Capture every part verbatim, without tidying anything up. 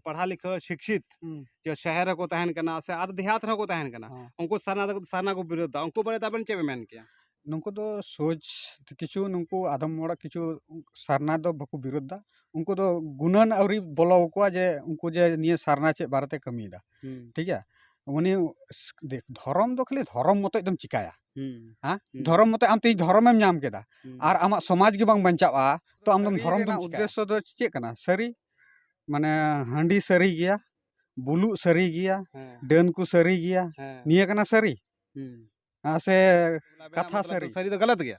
ᱯᱟᱲᱦᱟᱣ ᱞᱤᱠᱷᱟᱹ ᱥᱤᱠᱷᱤᱛ, ᱦᱩᱸ᱾ ᱡᱮ ᱥᱚᱦᱚᱨ ᱨᱮᱠᱚ ᱛᱟᱦᱮᱱ ᱠᱟᱱᱟ ᱥᱮ ᱟᱨ ᱫᱮᱦᱟᱛ ᱨᱮᱦᱚᱸ ᱠᱚ ᱛᱟᱦᱮᱱ ᱠᱟᱱᱟ, ᱦᱚᱸ᱾ ᱩᱱᱠᱩ ᱥᱟᱨᱱᱟ ᱫᱚ, ᱥᱟᱨᱱᱟ ᱠᱚ ᱵᱤᱨᱳᱫᱷ ᱫᱟ, ᱩᱱᱠᱩ ᱵᱟᱨᱮᱛᱮ ᱟᱵᱮᱱ ᱪᱮᱫ ᱵᱮᱱ ᱢᱮᱱ ᱠᱮᱭᱟ? ᱱᱩᱠᱩ ᱫᱚ ᱥᱳᱡᱽ ᱠᱤᱪᱷᱩ, ᱱᱩᱠᱩ ᱟᱫᱚᱢ ᱦᱚᱲᱟᱜ ᱠᱤᱪᱷᱩ ᱥᱟᱨᱱᱟ ᱫᱚ ᱵᱟᱠᱚ ᱵᱤᱨᱳᱫᱷ ᱫᱟ, ᱩᱱᱠᱩ ᱫᱚ ᱜᱩᱱᱟᱹᱱ ᱟᱹᱣᱨᱤ ᱵᱚᱞᱚ ᱟᱠᱚᱣᱟ ᱡᱮ ᱩᱱᱠᱩ ᱡᱮ ᱱᱤᱭᱟᱹ ᱥᱟᱨᱱᱟ ᱪᱮᱫ ᱵᱟᱨᱮᱛᱮ ᱠᱟᱹᱢᱤᱭᱮᱫᱟ᱾ ᱦᱩᱸ᱾ ᱴᱷᱤᱠ ᱜᱮᱭᱟ? ᱩᱱᱤ ᱥ-, ᱫᱮᱠ, ᱫᱷᱚᱨᱚᱢ ᱫᱚ ᱠᱷᱟᱹᱞᱤ ᱫᱷᱚᱨᱚᱢ ᱢᱚᱛᱚᱡ ᱫᱚᱢ ᱪᱤᱠᱟᱭᱟ? ᱦᱩᱸ᱾ ᱦᱮᱸ? ᱦᱩᱸ᱾ ᱫᱷᱚᱨᱚᱢ ᱢᱚᱛᱚᱡ ᱟᱢ ᱛᱮᱦᱮᱧ ᱫᱷᱚᱨᱚᱢᱮᱢ ᱧᱟᱢ ᱠᱮᱫᱟ, ᱦᱩᱸ᱾ ᱟᱨ ᱟᱢᱟᱜ ᱥᱚᱢᱟᱡᱽ ᱜᱮ ᱵᱟᱝ ᱵᱟᱧᱪᱟᱜᱼᱟ, ᱛᱚ ᱟᱢ ᱫᱚᱢ ᱥᱟᱹᱨᱤ ᱫᱷᱚᱨᱚᱢ ᱫᱚᱢ ᱨᱮᱱᱟᱜ ᱪᱤᱠᱟᱭᱟ? ᱩᱫᱽᱫᱮᱥᱥᱚ ᱫᱚ ᱪᱮᱫ ᱠᱟᱱᱟ? ᱥᱟᱹᱨᱤ, ᱢᱟᱱᱮ, ᱦᱟᱺᱰᱤ ᱥᱟᱹᱨᱤ ᱜᱮᱭᱟ, ᱵᱩᱞᱩᱜ ᱥᱟᱹᱨᱤ ᱜᱮᱭᱟ, ᱦᱮᱸ᱾ ᱰᱟᱹᱱ ᱠᱚ ᱥᱟᱹᱨᱤ ᱜᱮᱭᱟ, ᱦᱮᱸ᱾ ᱱᱤᱭᱟᱹ ᱠᱟᱱᱟ ᱥᱟᱹᱨᱤ? ᱦᱩᱸ᱾ ᱟᱨ ᱥᱮ ᱟᱵᱮᱱᱟᱜ ᱠᱟᱛᱷᱟ ᱢᱚᱛᱞᱚᱵ ᱥᱟᱹᱨᱤ? ᱫᱚ ᱥᱟᱹᱨᱤ ᱫᱚ ᱜᱟᱞᱟᱛ ᱜᱮᱭᱟ?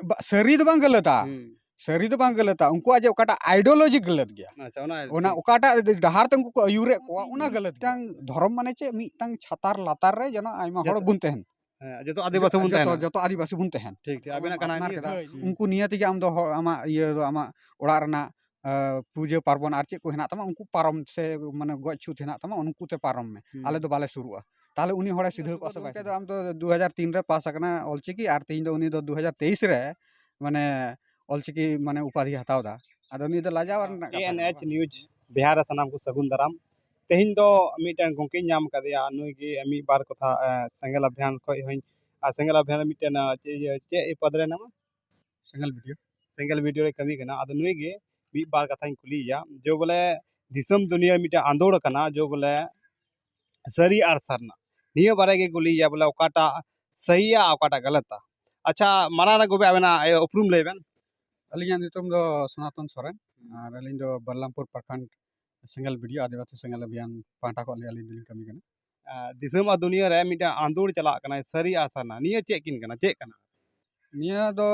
ᱵᱟ-, ᱥᱟᱹᱨᱤ ᱫᱚ ᱵᱟᱝ ᱜᱟᱞᱟᱛᱟ᱾ ᱦᱩᱸ᱾ ᱥᱟᱹᱨᱤ ᱫᱚ ᱵᱟᱝ ᱜᱟᱞᱟᱛᱟ, ᱩᱱᱠᱩᱣᱟᱜ ᱡᱮ ᱚᱠᱟᱴᱟᱜ ideology ᱜᱟᱞᱟᱛ ᱜᱮᱭᱟ᱾ ᱟᱪᱪᱷᱟ, ᱚᱱᱟ ᱚᱱᱟ ᱴᱷᱤᱠ᱾ ᱚᱠᱟᱴᱟᱜ ᱰᱟᱦᱟᱨ ᱛᱮ ᱩᱱᱠᱩ ᱠᱚ ᱟᱹᱭᱩᱨᱮᱫ ᱠᱚᱣᱟ, ᱚᱱᱟ ᱜᱟᱞᱟᱛ ᱜᱮᱭᱟ᱾ ᱢᱤᱫᱴᱟᱝ ᱫᱷᱚᱨᱚᱢ ᱢᱟᱱᱮ ᱪᱮᱫ? ᱢᱤᱫᱴᱟᱝ ᱪᱷᱟᱛᱟᱨ ᱞᱟᱛᱟᱨ ᱨᱮ ᱡᱮᱱᱚ ᱟᱭᱢᱟ ᱦᱚᱲ ᱡᱚᱛᱚ ᱵᱚᱱ ᱛᱟᱦᱮᱱ᱾ ᱦᱮᱸ, ᱡᱚᱛᱚ ᱟᱹᱫᱤᱵᱟᱹᱥᱤ ᱵᱚᱱ ᱡᱚᱛᱚ, ᱛᱟᱦᱮᱱᱟ᱾ ᱡᱚᱛᱚ ᱟᱹᱫᱤᱵᱟᱹᱥᱤ ᱵᱚᱱ ᱛᱟᱦᱮᱱ᱾ ᱴᱷᱤᱠ, ᱴᱷᱤᱠ, ᱟᱵᱮᱱᱟᱜ ᱠᱟᱛᱷᱟ ᱟᱯᱱᱟᱨ ᱱᱤᱭᱟᱹ ᱠᱮᱫᱟ᱾ ᱦᱩᱸ᱾ ᱩᱱᱠᱩ ᱱᱤᱭᱟᱹ ᱛᱮᱜᱮ ᱟᱢ ᱫᱚ ᱦᱚ-, ᱟᱢᱟᱜ ᱤᱭᱟᱹ ᱫᱚ, ᱟᱢᱟᱜ ᱚᱲᱟᱜ ᱨᱮᱱᱟᱜ, ᱟ, ᱯᱩᱡᱟᱹ ᱯᱟᱨᱵᱚᱱ ᱟᱨ ᱪᱮᱫ ᱠᱚ ᱦᱮᱱᱟᱜ ᱛᱟᱢᱟ, ᱩᱱᱠᱩ ᱯᱟᱨᱚᱢ ᱥᱮ, ᱢᱟᱱᱮ, ᱜᱚᱡ ᱪᱷᱩᱛ ᱦᱮᱱᱟᱜ ᱛᱟᱢᱟ, ᱩᱱᱠᱩ ᱛᱮ ᱯᱟᱨᱚᱢ ᱢᱮ᱾ ᱦᱩᱸ᱾ ᱟᱞᱮ ᱫᱚ ᱵᱟᱞᱮ ᱥᱩᱨᱩᱜᱼᱟ᱾ ᱛᱟᱦᱞᱮ ᱩᱱᱤ ᱦᱚᱲᱮ ᱥᱤᱫᱷᱟᱹ ᱠᱚᱜᱼᱟ ᱥᱮ ᱵᱟᱭ ᱜᱚᱢᱠᱮ ᱫᱚ ᱥᱤᱫᱷᱟᱹ? ᱟᱢ ᱫᱚ ᱫᱩ ᱦᱟᱡᱟᱨ ᱛᱤᱱ ᱨᱮ ᱯᱟᱥ ᱟᱠᱟᱱᱟ ᱚᱞᱪᱤᱠᱤ, ᱟᱨ ᱛᱮᱦᱮᱧ ᱫᱚ ᱩᱱᱤ ᱫᱚ ᱫᱩ ᱦᱟᱡᱟᱨ ᱛᱮᱭᱤᱥ ᱨᱮ, ᱢᱟᱱᱮ, ᱚᱞᱪᱤᱠᱤ, ᱢᱟᱱᱮ, ᱩᱯᱟᱫᱷᱤ ᱦᱟᱛᱟᱣ ᱫᱟ᱾ ᱟᱫᱚ ᱱᱤᱭᱟᱹ ᱫᱚ ᱞᱟᱡᱟᱣ ᱨᱮᱱᱟᱜ ᱠᱟᱛᱷᱟ ᱠᱟᱱᱟ, ᱮ ᱮᱱ ᱮᱭᱤᱪ ᱵᱟᱝ? ᱱᱤᱭᱩᱡᱽ ᱵᱤᱦᱟᱨ ᱨᱮ ᱥᱟᱱᱟᱢ ᱠᱚ ᱥᱟᱹᱜᱩᱱ ᱫᱟᱨᱟᱢ᱾ ᱛᱮᱦᱮᱧ ᱫᱚ ᱢᱤᱫᱴᱮᱱ ᱜᱚᱢᱠᱮᱧ ᱧᱟᱢ ᱠᱟᱫᱮᱭᱟ, ᱱᱩᱭ ᱜᱮ ᱢᱤᱫ ᱵᱟᱨ ᱠᱟᱛᱷᱟ, ᱮ, ᱥᱮᱸᱜᱮᱞ ᱚᱵᱷᱤᱭᱟᱱ ᱠᱷᱚᱡ ᱦᱚᱸᱧ, ᱟᱨ ᱥᱮᱸᱜᱮᱞ ᱚᱵᱷᱤᱭᱟᱱ ᱨᱮ ᱢᱤᱫᱴᱮᱱ, ᱮ, ᱪᱮᱫ, ᱤᱭᱟᱹ, ᱪᱮᱫ ᱮ ᱯᱚᱫ ᱨᱮ ᱦᱮᱱᱟᱢᱟ? ᱥᱮᱸᱜᱮᱞ ᱵᱤᱰᱤᱭᱳ᱾ ᱥᱮᱸᱜᱮᱞ ᱵᱤᱰᱤᱭᱳ ᱨᱮ ᱠᱟᱹᱢᱤ ᱠᱟᱱᱟ᱾ ᱟᱫᱚ ᱱᱩᱭ ᱜᱮ ᱢᱤᱫ ᱵᱟᱨ ᱠᱟᱛᱷᱟᱧ ᱠᱩᱞᱤᱭᱮᱭᱟ, ᱡᱮ ᱵᱚᱞᱮ ᱫᱤᱥᱚᱢ ᱫᱩᱱᱤᱭᱟᱹ ᱨᱮ ᱢᱤᱫᱴᱮᱱ ᱟᱸᱫᱳᱲ ᱠᱟᱱᱟ, ᱡᱮ ᱵᱚᱞᱮ ᱥᱟᱹᱨᱤ ᱟᱨ ᱥᱟᱨᱱᱟ, ᱱᱤᱭᱟᱹ ᱵᱟᱨᱮ ᱜᱮ ᱠᱩᱞᱤᱭᱮᱭᱟ, ᱵᱚᱞᱮ ᱚᱠᱟᱴᱟᱜ ᱥᱟᱹᱦᱤᱭᱟ, ᱚᱠᱟᱴᱟᱜ ᱜᱟᱞᱟᱛᱟ᱾ ᱟᱪᱪᱷᱟ, ᱢᱟᱲᱟᱝ ᱨᱮ ᱜᱚᱢᱠᱮ ᱟᱵᱮᱱᱟᱜ, ᱮ, ᱩᱯᱨᱩᱢ ᱞᱟᱹᱭ ᱵᱮᱱ᱾ ᱟᱹᱞᱤᱧᱟᱜ ᱧᱩᱛᱩᱢ ᱫᱚ ᱥᱚᱱᱟᱛᱚᱱ ᱥᱚᱨᱮᱱ, ᱟᱨ ᱟᱹᱞᱤᱧ ᱫᱚ ᱵᱟᱞᱞᱟᱢᱯᱩᱨ ᱯᱨᱚᱠᱷᱚᱸᱰ ᱥᱮᱸᱜᱮᱞ ᱵᱤᱰᱤᱭᱳ, ᱟᱹᱫᱤᱵᱟᱹᱥᱤ ᱥᱮᱸᱜᱮᱞ ᱚᱵᱷᱤᱭᱟᱱ ᱯᱟᱦᱴᱟ ᱠᱷᱚᱱ ᱟᱹᱞᱤᱧ ᱫᱚᱞᱤᱧ ᱠᱟᱹᱢᱤ ᱠᱟᱱᱟ᱾ ᱟᱨ ᱫᱤᱥᱚᱢ ᱟᱨ ᱫᱩᱱᱤᱭᱟᱹ ᱨᱮ ᱢᱤᱫᱴᱟᱝ ᱟᱸᱫᱳᱲ ᱪᱟᱞᱟᱜ ᱠᱟᱱᱟ, ᱥᱟᱹᱨᱤ ᱟᱨ ᱥᱟᱨᱱᱟ, ᱱᱤᱭᱟᱹ ᱪᱮᱫ ᱠᱤᱱ ᱠᱟᱱᱟ, ᱪᱮᱫ ᱠᱟᱱᱟ? ᱱᱤᱭᱟᱹ ᱫᱚ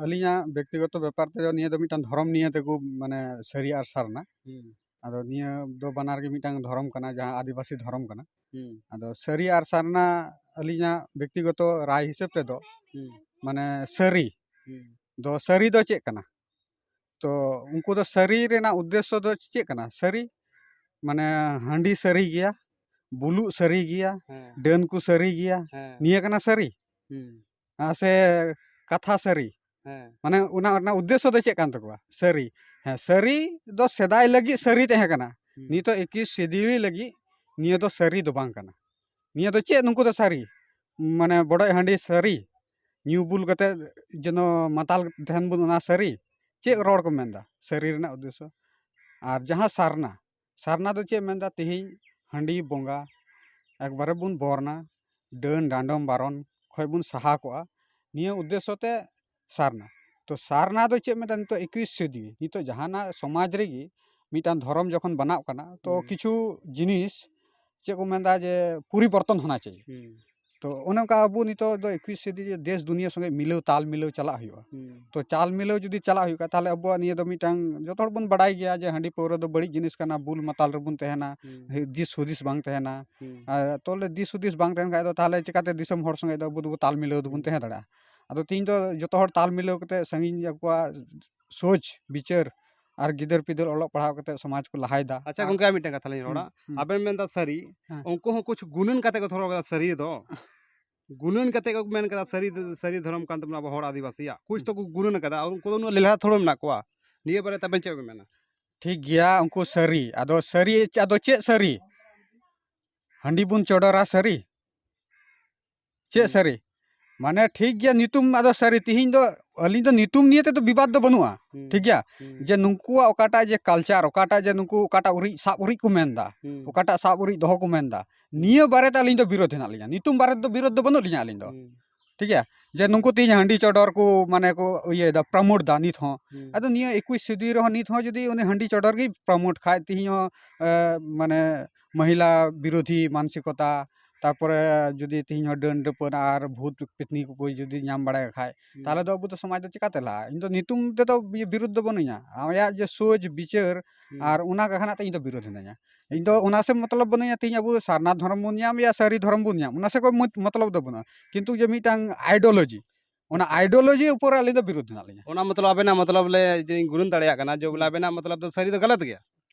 ᱟᱹᱞᱤᱧᱟᱜ ᱵᱮᱠᱛᱤᱜᱚᱛᱚ ᱵᱮᱯᱟᱨ ᱛᱮᱫᱚ, ᱱᱤᱭᱟᱹ ᱫᱚ ᱢᱤᱫᱴᱟᱝ ᱫᱷᱚᱨᱚᱢ ᱱᱤᱭᱟᱹ ᱛᱮᱠᱚ, ᱢᱟᱱᱮ, ᱥᱟᱹᱨᱤ ᱟᱨ ᱥᱟᱨᱱᱟ᱾ ᱦᱩᱸ᱾ ᱟᱫᱚ ᱱᱤᱭᱟᱹ ᱫᱚ ᱵᱟᱱᱟᱨ ᱜᱮ ᱢᱤᱫᱴᱟᱝ ᱫᱷᱚᱨᱚᱢ ᱠᱟᱱᱟ, ᱡᱟᱦᱟᱸ ᱟᱹᱫᱤᱵᱟᱹᱥᱤ ᱫᱷᱚᱨᱚᱢ ᱠᱟᱱᱟ᱾ ᱦᱩᱸ᱾ ᱟᱫᱚ ᱥᱟᱹᱨᱤ ᱟᱨ ᱥᱟᱨᱱᱟ, ᱟᱹᱞᱤᱧᱟᱜ ᱵᱮᱠᱛᱤᱜᱚᱛᱚ ᱨᱟᱭ ᱦᱤᱥᱟᱹᱵ ᱛᱮᱫᱚ, ᱦᱩᱸ᱾ ᱢᱟᱱᱮ, ᱥᱟᱹᱨᱤ ᱦᱩᱸ᱾ ᱫᱚ, ᱥᱟᱹᱨᱤ ᱫᱚ ᱪᱮᱫ ᱠᱟᱱᱟ? ᱛᱚ ᱩᱱᱠᱩ ᱫᱚ ᱥᱟᱹᱨᱤ ᱨᱮᱱᱟᱜ ᱩᱫᱽᱫᱮᱥᱥᱚ ᱫᱚ ᱪᱮᱫ ᱠᱟᱱᱟ? ᱥᱟᱹᱨᱤ, ᱢᱟᱱᱮ, ᱦᱟᱺᱰᱤ ᱥᱟᱹᱨᱤ ᱜᱮᱭᱟ, ᱵᱩᱞᱩᱜ ᱥᱟᱹᱨᱤ ᱜᱮᱭᱟ, ᱦᱮᱸ᱾ ᱰᱟᱹᱱ ᱠᱚ ᱥᱟᱹᱨᱤ ᱜᱮᱭᱟ, ᱦᱮᱸ᱾ ᱱᱤᱭᱟᱹ ᱠᱟᱱᱟ ᱥᱟᱹᱨᱤ? ᱦᱩᱸ᱾ ᱟᱨ ᱥᱮ ᱠᱟᱛᱷᱟ ᱥᱟᱹᱨᱤ? ᱦᱮᱸ᱾ ᱢᱟᱱᱮ, ᱚᱱᱟ ᱨᱮᱱᱟᱜ ᱩᱫᱽᱫᱮᱥᱥᱚ ᱫᱚ ᱪᱮᱫ ᱠᱟᱱ ᱛᱟᱠᱚᱣᱟ? ᱥᱟᱹᱨᱤ᱾ ᱦᱮᱸ, ᱥᱟᱹᱨᱤ ᱫᱚ ᱥᱮᱫᱟᱭ ᱞᱟᱹᱜᱤᱫ ᱥᱟᱹᱨᱤ ᱛᱟᱦᱮᱸ ᱠᱟᱱᱟ᱾ ᱱᱤᱛᱚᱜ ᱮᱠᱩᱥ ᱥᱤᱫᱤ ᱞᱟᱹᱜᱤᱫ ᱱᱤᱭᱟᱹ ᱫᱚ ᱥᱟᱹᱨᱤ ᱫᱚ ᱵᱟᱝ ᱠᱟᱱᱟ᱾ ᱱᱤᱭᱟᱹ ᱫᱚ ᱪᱮᱫ ᱱᱩᱠᱩ ᱫᱚ ᱥᱟᱹᱨᱤ? ᱢᱟᱱᱮ ᱵᱚᱰᱚᱡ ᱦᱟᱺᱰᱤ ᱥᱟᱹᱨᱤ, ᱧᱩ ᱵᱩᱞ ᱠᱟᱛᱮ ᱡᱮᱱᱚ ᱢᱟᱛᱟᱞ ᱛᱟᱦᱮᱱ ᱵᱚᱱ, ᱚᱱᱟ ᱥᱟᱹᱨᱤ? ᱪᱮᱫ ᱨᱚᱲ ᱠᱚ ᱢᱮᱱᱫᱟ ᱥᱟᱹᱨᱤ ᱨᱮᱱᱟᱜ ᱩᱫᱽᱫᱮᱥᱥᱚ? ᱟᱨ ᱡᱟᱦᱟᱸ ᱥᱟᱨᱱᱟ, ᱥᱟᱨᱱᱟ ᱫᱚ ᱪᱮᱫ ᱢᱮᱱᱫᱟ? ᱛᱮᱦᱮᱧ ᱦᱟᱺᱰᱤ ᱵᱚᱸᱜᱟ ᱮᱠᱵᱟᱨᱮ ᱵᱚᱱ ᱵᱚᱨᱱᱟ, ᱰᱟᱹᱱ ᱰᱟᱸᱰᱚᱢ ᱵᱟᱨᱚᱱ ᱠᱷᱚᱡ ᱵᱚᱱ ᱥᱟᱦᱟ ᱠᱚᱜᱼᱟ, ᱱᱤᱭᱟᱹ ᱩᱫᱽᱫᱮᱥᱥᱚ ᱛᱮ ᱥᱟᱨᱱᱟ᱾ ᱛᱚ ᱥᱟᱨᱱᱟ ᱫᱚ ᱪᱮᱫ ᱢᱮᱱᱫᱟ? ᱱᱤᱛᱚᱜ ᱮᱠᱩᱥ ᱥᱚᱫᱤ, ᱱᱤᱛᱚᱜ ᱡᱟᱦᱟᱱᱟᱜ ᱥᱚᱢᱟᱡᱽ ᱨᱮᱜᱮ ᱢᱤᱫᱴᱟᱝ ᱫᱷᱚᱨᱚᱢ ᱡᱚᱠᱷᱚᱱ ᱵᱟᱱᱟᱣ ᱠᱟᱱᱟ, ᱛᱚ ᱦᱩᱸ᱾ ᱠᱤᱪᱷᱩ ᱡᱤᱱᱤᱥ ᱪᱮᱫ ᱠᱚ ᱢᱮᱱᱫᱟ ᱡᱮ ᱯᱚᱨᱤᱵᱚᱨᱛᱚᱱ ᱦᱚᱱᱟ ᱪᱟᱦᱤᱭᱮ᱾ ᱦᱩᱸ᱾ ᱛᱚ ᱚᱱᱮ ᱚᱱᱠᱟ ᱟᱵᱚ ᱱᱤᱛᱚᱜ ᱫᱚ ᱮᱠᱩᱥ ᱥᱚᱫᱤ ᱨᱮ ᱫᱮᱥ ᱫᱩᱱᱤᱭᱟᱹ ᱥᱚᱸᱜᱮ ᱢᱤᱞᱟᱹᱣ, ᱛᱟᱞ ᱢᱤᱞᱟᱹᱣ ᱪᱟᱞᱟᱜ ᱦᱩᱭᱩᱜᱼᱟ᱾ ᱦᱩᱸ᱾ ᱛᱚ ᱪᱟᱞ ᱢᱤᱞᱟᱹᱣ ᱡᱩᱫᱤ ᱪᱟᱞᱟᱜ ᱦᱩᱭᱩᱜ ᱠᱷᱟᱱ, ᱛᱟᱦᱚᱞᱮ ᱟᱵᱚᱣᱟᱜ ᱱᱤᱭᱟᱹ ᱫᱚ ᱢᱤᱫᱴᱟᱝ, ᱡᱚᱛᱚ ᱦᱚᱲ ᱵᱚᱱ ᱵᱟᱲᱟᱭ ᱜᱮᱭᱟ ᱡᱮ ᱦᱟᱺᱰᱤ ᱯᱟᱹᱣᱨᱟᱹ ᱫᱚ ᱵᱟᱹᱲᱤᱡ ᱡᱤᱱᱤᱥ ᱠᱟᱱᱟ, ᱵᱩᱞ ᱢᱟᱛᱟᱞ ᱨᱮᱵᱚᱱ ᱛᱟᱦᱮᱱᱟ, ᱦᱩᱸ᱾ ᱦᱮ-, ᱫᱤᱥ ᱦᱩᱫᱤᱥ ᱵᱟᱝ ᱛᱟᱦᱮᱱᱟ᱾ ᱦᱩᱸ᱾ ᱟᱨ ᱛᱚᱞᱮ ᱫᱤᱥ ᱦᱩᱫᱤᱥ ᱵᱟᱝ ᱛᱟᱦᱮᱱ ᱠᱷᱟᱡ ᱫᱚ, ᱛᱟᱦᱚᱞᱮ ᱪᱤᱠᱟᱛᱮ ᱫᱤᱥᱚᱢ ᱦᱚᱲ ᱥᱚᱸᱜᱮ ᱫᱚ ᱟᱵᱚ ᱫᱚᱵᱚ ᱛᱟᱞ ᱢᱤᱞᱟᱹᱣ ᱫᱚᱵᱚᱱ ᱦᱩᱸ᱾ ᱛᱟᱦᱮᱸ ᱫᱟᱲᱮᱭᱟᱜᱼᱟ? ᱟᱫᱚ ᱛᱤᱦᱤᱧ ᱫᱚ ᱡᱚᱛᱚ ᱦᱚᱲ ᱛᱟᱞ ᱢᱤᱞᱟᱹᱣ ᱠᱟᱛᱮ ᱥᱟᱺᱜᱤᱧ ᱟᱠᱚᱣᱟᱜ ᱥᱳᱪ ᱵᱤᱪᱟᱹᱨ ᱟᱨ ᱜᱤᱫᱟᱹᱨ ᱯᱤᱫᱟᱹᱨ ᱚᱞᱚᱜ ᱯᱟᱲᱦᱟᱣ ᱠᱟᱛᱮ ᱥᱚᱢᱟᱡᱽ ᱠᱚ ᱞᱟᱦᱟᱭᱮᱫᱟ᱾ ᱟᱪᱪᱷᱟ ᱟᱨ ᱜᱚᱝᱠᱮ, ᱟᱨ ᱢᱤᱫᱴᱟᱝ ᱠᱟᱛᱷᱟ ᱞᱤᱧ ᱨᱚᱲᱟ᱾ ᱦᱩᱸ, ᱦᱩᱸ᱾ ᱟᱵᱮᱱ ᱢᱮᱱᱫᱟ ᱥᱟᱹᱨᱤ, ᱦᱮᱸ᱾ ᱩᱱᱠᱩ ᱦᱚᱸ ᱠᱩᱪᱷ ᱜᱩᱱᱟᱹᱱ ᱠᱟᱛᱮ ᱠᱚ ᱫᱷᱚᱨᱚ ᱠᱟᱫᱟ ᱥᱟᱹᱨᱤ ᱫᱚ᱾ ᱜᱩᱱᱟᱹᱱ ᱠᱟᱛᱮ ᱠᱚ ᱢᱮᱱ ᱠᱟᱫᱟ ᱥᱟᱹᱨᱤ ᱫᱚ, ᱥᱟᱹᱨᱤ ᱫᱷᱚᱨᱚᱢ ᱠᱟᱱ ᱛᱟᱵᱚᱱᱟ ᱟᱵᱚ ᱦᱚᱲ ᱟᱹᱫᱤᱵᱟᱹᱥᱤᱭᱟᱜ᱾ ᱠᱩᱪᱷ ᱦᱩᱸ᱾ ᱛᱚ ᱠᱚ ᱜᱩᱱᱟᱹᱱ ᱠᱟᱫᱟ, ᱟᱨ ᱩᱱᱠᱩ ᱫᱚ ᱩᱱᱟᱹᱜ ᱞᱮᱞᱦᱟ ᱛᱷᱚᱲᱟ ᱢᱮᱱᱟᱜ ᱠᱚᱣᱟ᱾ ᱱᱤᱭᱟᱹ ᱵᱟᱨᱮ ᱛᱮ ᱟᱵᱮᱱ ᱪᱮᱫ ᱵᱮᱱ ᱢᱮᱱᱟ? ᱴᱷᱤᱠ ᱜᱮᱭᱟ, ᱩᱱᱠᱩ ᱥᱟᱹᱨᱤ, ᱟᱫᱚ ᱥᱟᱹᱨᱤ, ᱟᱫᱚ ᱪᱮᱫ ᱥᱟᱹᱨᱤ? ᱦᱟᱺᱰᱤ ᱵᱚᱱ ᱪᱚᱰᱚᱨᱟ ᱥᱟᱹᱨᱤ? ᱪᱮᱫ ᱦᱩᱸ᱾ ᱥᱟᱹᱨᱤ? ᱢᱟᱱᱮ ᱴᱷᱤᱠ ᱜᱮᱭᱟ, ᱧᱩᱛᱩᱢ ᱟᱫᱚ ᱥᱟᱹᱨᱤ, ᱛᱤᱦᱤᱧ ᱫᱚ ᱟᱹᱞᱤᱧ ᱫᱚ ᱧᱩᱛᱩᱢ ᱱᱤᱭᱮ ᱛᱮᱫᱚ ᱵᱤᱵᱟᱫ ᱫᱚ ᱵᱟᱹᱱᱩᱜᱼᱟ, ᱦᱩᱸ᱾ ᱴᱷᱤᱠ ᱜᱮᱭᱟ? ᱦᱩᱸ᱾ ᱡᱮ ᱱᱩᱠᱩᱣᱟᱜ ᱚᱠᱟᱴᱟᱜ ᱡᱮ culture, ᱚᱠᱟᱴᱟᱜ ᱡᱮ ᱱᱩᱠᱩ ᱚᱠᱟᱴᱟᱜ ᱩᱨᱤᱡ ᱥᱟᱵ ᱩᱨᱤᱡ ᱠᱚ ᱢᱮᱱᱫᱟ, ᱦᱩᱸ᱾ ᱚᱠᱟᱴᱟᱜ ᱥᱟᱵ ᱩᱨᱤᱡ ᱫᱚᱦᱚ ᱠᱚ ᱢᱮᱱᱫᱟ, ᱦᱩᱸ᱾ ᱱᱤᱭᱟᱹ ᱵᱟᱨᱮᱛᱮ ᱟᱹᱞᱤᱧ ᱫᱚ ᱵᱤᱨᱳᱫᱷ ᱦᱮᱱᱟᱜ ᱞᱤᱧᱟ᱾ ᱧᱩᱛᱩᱢ ᱵᱟᱨᱮ ᱛᱮᱫᱚ ᱵᱤᱨᱳᱫᱷ ᱫᱚ ᱵᱟᱹᱱᱩᱜ ᱞᱤᱧᱟ ᱟᱹᱞᱤᱧ ᱫᱚ᱾ ᱦᱩᱸ᱾ ᱴᱷᱤᱠ ᱜᱮᱭᱟ? ᱡᱮ ᱱᱩᱠᱩ ᱛᱮᱦᱤᱧ ᱦᱟᱺᱰᱤ ᱪᱚᱰᱚᱨ ᱠᱚ ᱢᱟᱱᱮ ᱠᱚ ᱤᱭᱟᱹᱭᱮᱫᱟ, promote ᱫᱟ ᱱᱤᱛ ᱦᱚᱸ᱾ ᱦᱩᱸ᱾ ᱟᱫᱚ ᱱᱤᱭᱟᱹ ᱮᱠᱩᱥ ᱥᱚᱫᱤ ᱨᱮᱦᱚᱸ ᱱᱤᱛ ᱦᱚᱸ ᱡᱩᱫᱤ ᱩᱱᱤ ᱦᱟᱺᱰᱤ ᱪᱚᱰᱚᱨ ᱜᱮ promote ᱠᱷᱟᱡ, ᱛᱮᱦᱤᱧ ᱦᱚᱸ, ᱮ, ᱢᱟᱱᱮ ᱢᱚᱦᱤᱞᱟ ᱵᱤᱨᱳᱫᱷᱤ ᱢᱟᱱᱥᱤᱠᱚᱛᱟ, ᱛᱟᱨᱯᱚᱨᱮ ᱡᱩᱫᱤ ᱛᱮᱦᱤᱧ ᱦᱚᱸ ᱰᱟᱹᱱ ᱰᱟᱹᱯᱟᱹᱱ ᱟᱨ ᱵᱷᱩᱛ ᱯᱮᱛᱱᱤ ᱠᱚᱠᱚ ᱡᱩᱫᱤ ᱧᱟᱢ ᱵᱟᱲᱟᱭ ᱠᱷᱟᱡ, ᱦᱩᱸ᱾ ᱛᱟᱦᱚᱞᱮ ᱫᱚ ᱟᱵᱚ ᱫᱚ ᱥᱚᱢᱟᱡᱽ ᱫᱚ ᱪᱤᱠᱟᱛᱮ ᱞᱟᱦᱟᱜᱼᱟ? ᱤᱧ ᱫᱚ ᱧᱩᱛᱩᱢ ᱛᱮᱫᱚ ᱵᱤᱨᱳᱫᱷ ᱫᱚ ᱵᱟᱹᱱᱩᱧᱟ, ᱟᱭᱟᱜ ᱡᱮ ᱥᱳᱪ ᱵᱤᱪᱟᱹᱨ ᱦᱩᱸ᱾ ᱟᱨ ᱚᱱᱟ ᱠᱟᱠᱷᱟᱱᱟᱜ ᱛᱮ ᱤᱧ ᱫᱚ ᱵᱤᱨᱳᱫᱷ ᱦᱤᱱᱟᱹᱧᱟ᱾ ᱤᱧ ᱫᱚ ᱟᱪᱪᱷᱟ᱾ ᱚᱱᱟ ᱥᱮ ᱢᱚᱛᱞᱚᱵ ᱵᱟᱹᱱᱩᱧᱟ, ᱛᱮᱦᱤᱧ ᱟᱵᱚ ᱥᱟᱨᱱᱟ ᱫᱷᱚᱨᱚᱢ ᱵᱚᱱ ᱧᱟᱢ ᱭᱟ ᱥᱟᱹᱨᱤ ᱫᱷᱚᱨᱚᱢ ᱵᱚᱱ ᱧᱟᱢ, ᱚᱱᱟ ᱥᱮ ᱠᱚ ᱢᱚᱛ-, ᱢᱚᱛᱞᱚᱵ ᱫᱚ ᱵᱟᱹᱱᱩᱜᱼᱟ᱾ ᱠᱤᱱᱛᱩ ᱡᱮ ᱢᱤᱫᱴᱟᱝ ideology, ᱚᱱᱟ ᱟᱪᱪᱷᱟ᱾ Ideology ᱩᱯᱚᱨ ᱟᱹᱞᱤᱧ ᱫᱚ ᱵᱤᱨᱳᱫᱷ ᱦᱮᱱᱟᱜ ᱞᱤᱧᱟ᱾ ᱚᱱᱟ ᱢᱚᱛᱞᱚᱵ ᱟᱵᱮᱱᱟᱜ ᱢᱚᱛᱞᱚᱵ ᱞᱮ ᱡᱮᱧ ᱜᱩᱱᱟᱹᱱ ᱫᱟᱲᱮᱭᱟᱜ ᱠᱟᱱᱟ, ᱡᱮ ᱵᱚᱞᱮ ᱦᱩᱸ᱾ ᱟᱵᱮᱱᱟᱜ ᱢᱚᱛᱞᱚᱵ ᱫᱚ ᱥᱟᱹᱨᱤ ᱫᱚ ᱜᱟᱞᱟᱛ ᱜᱮᱭᱟ?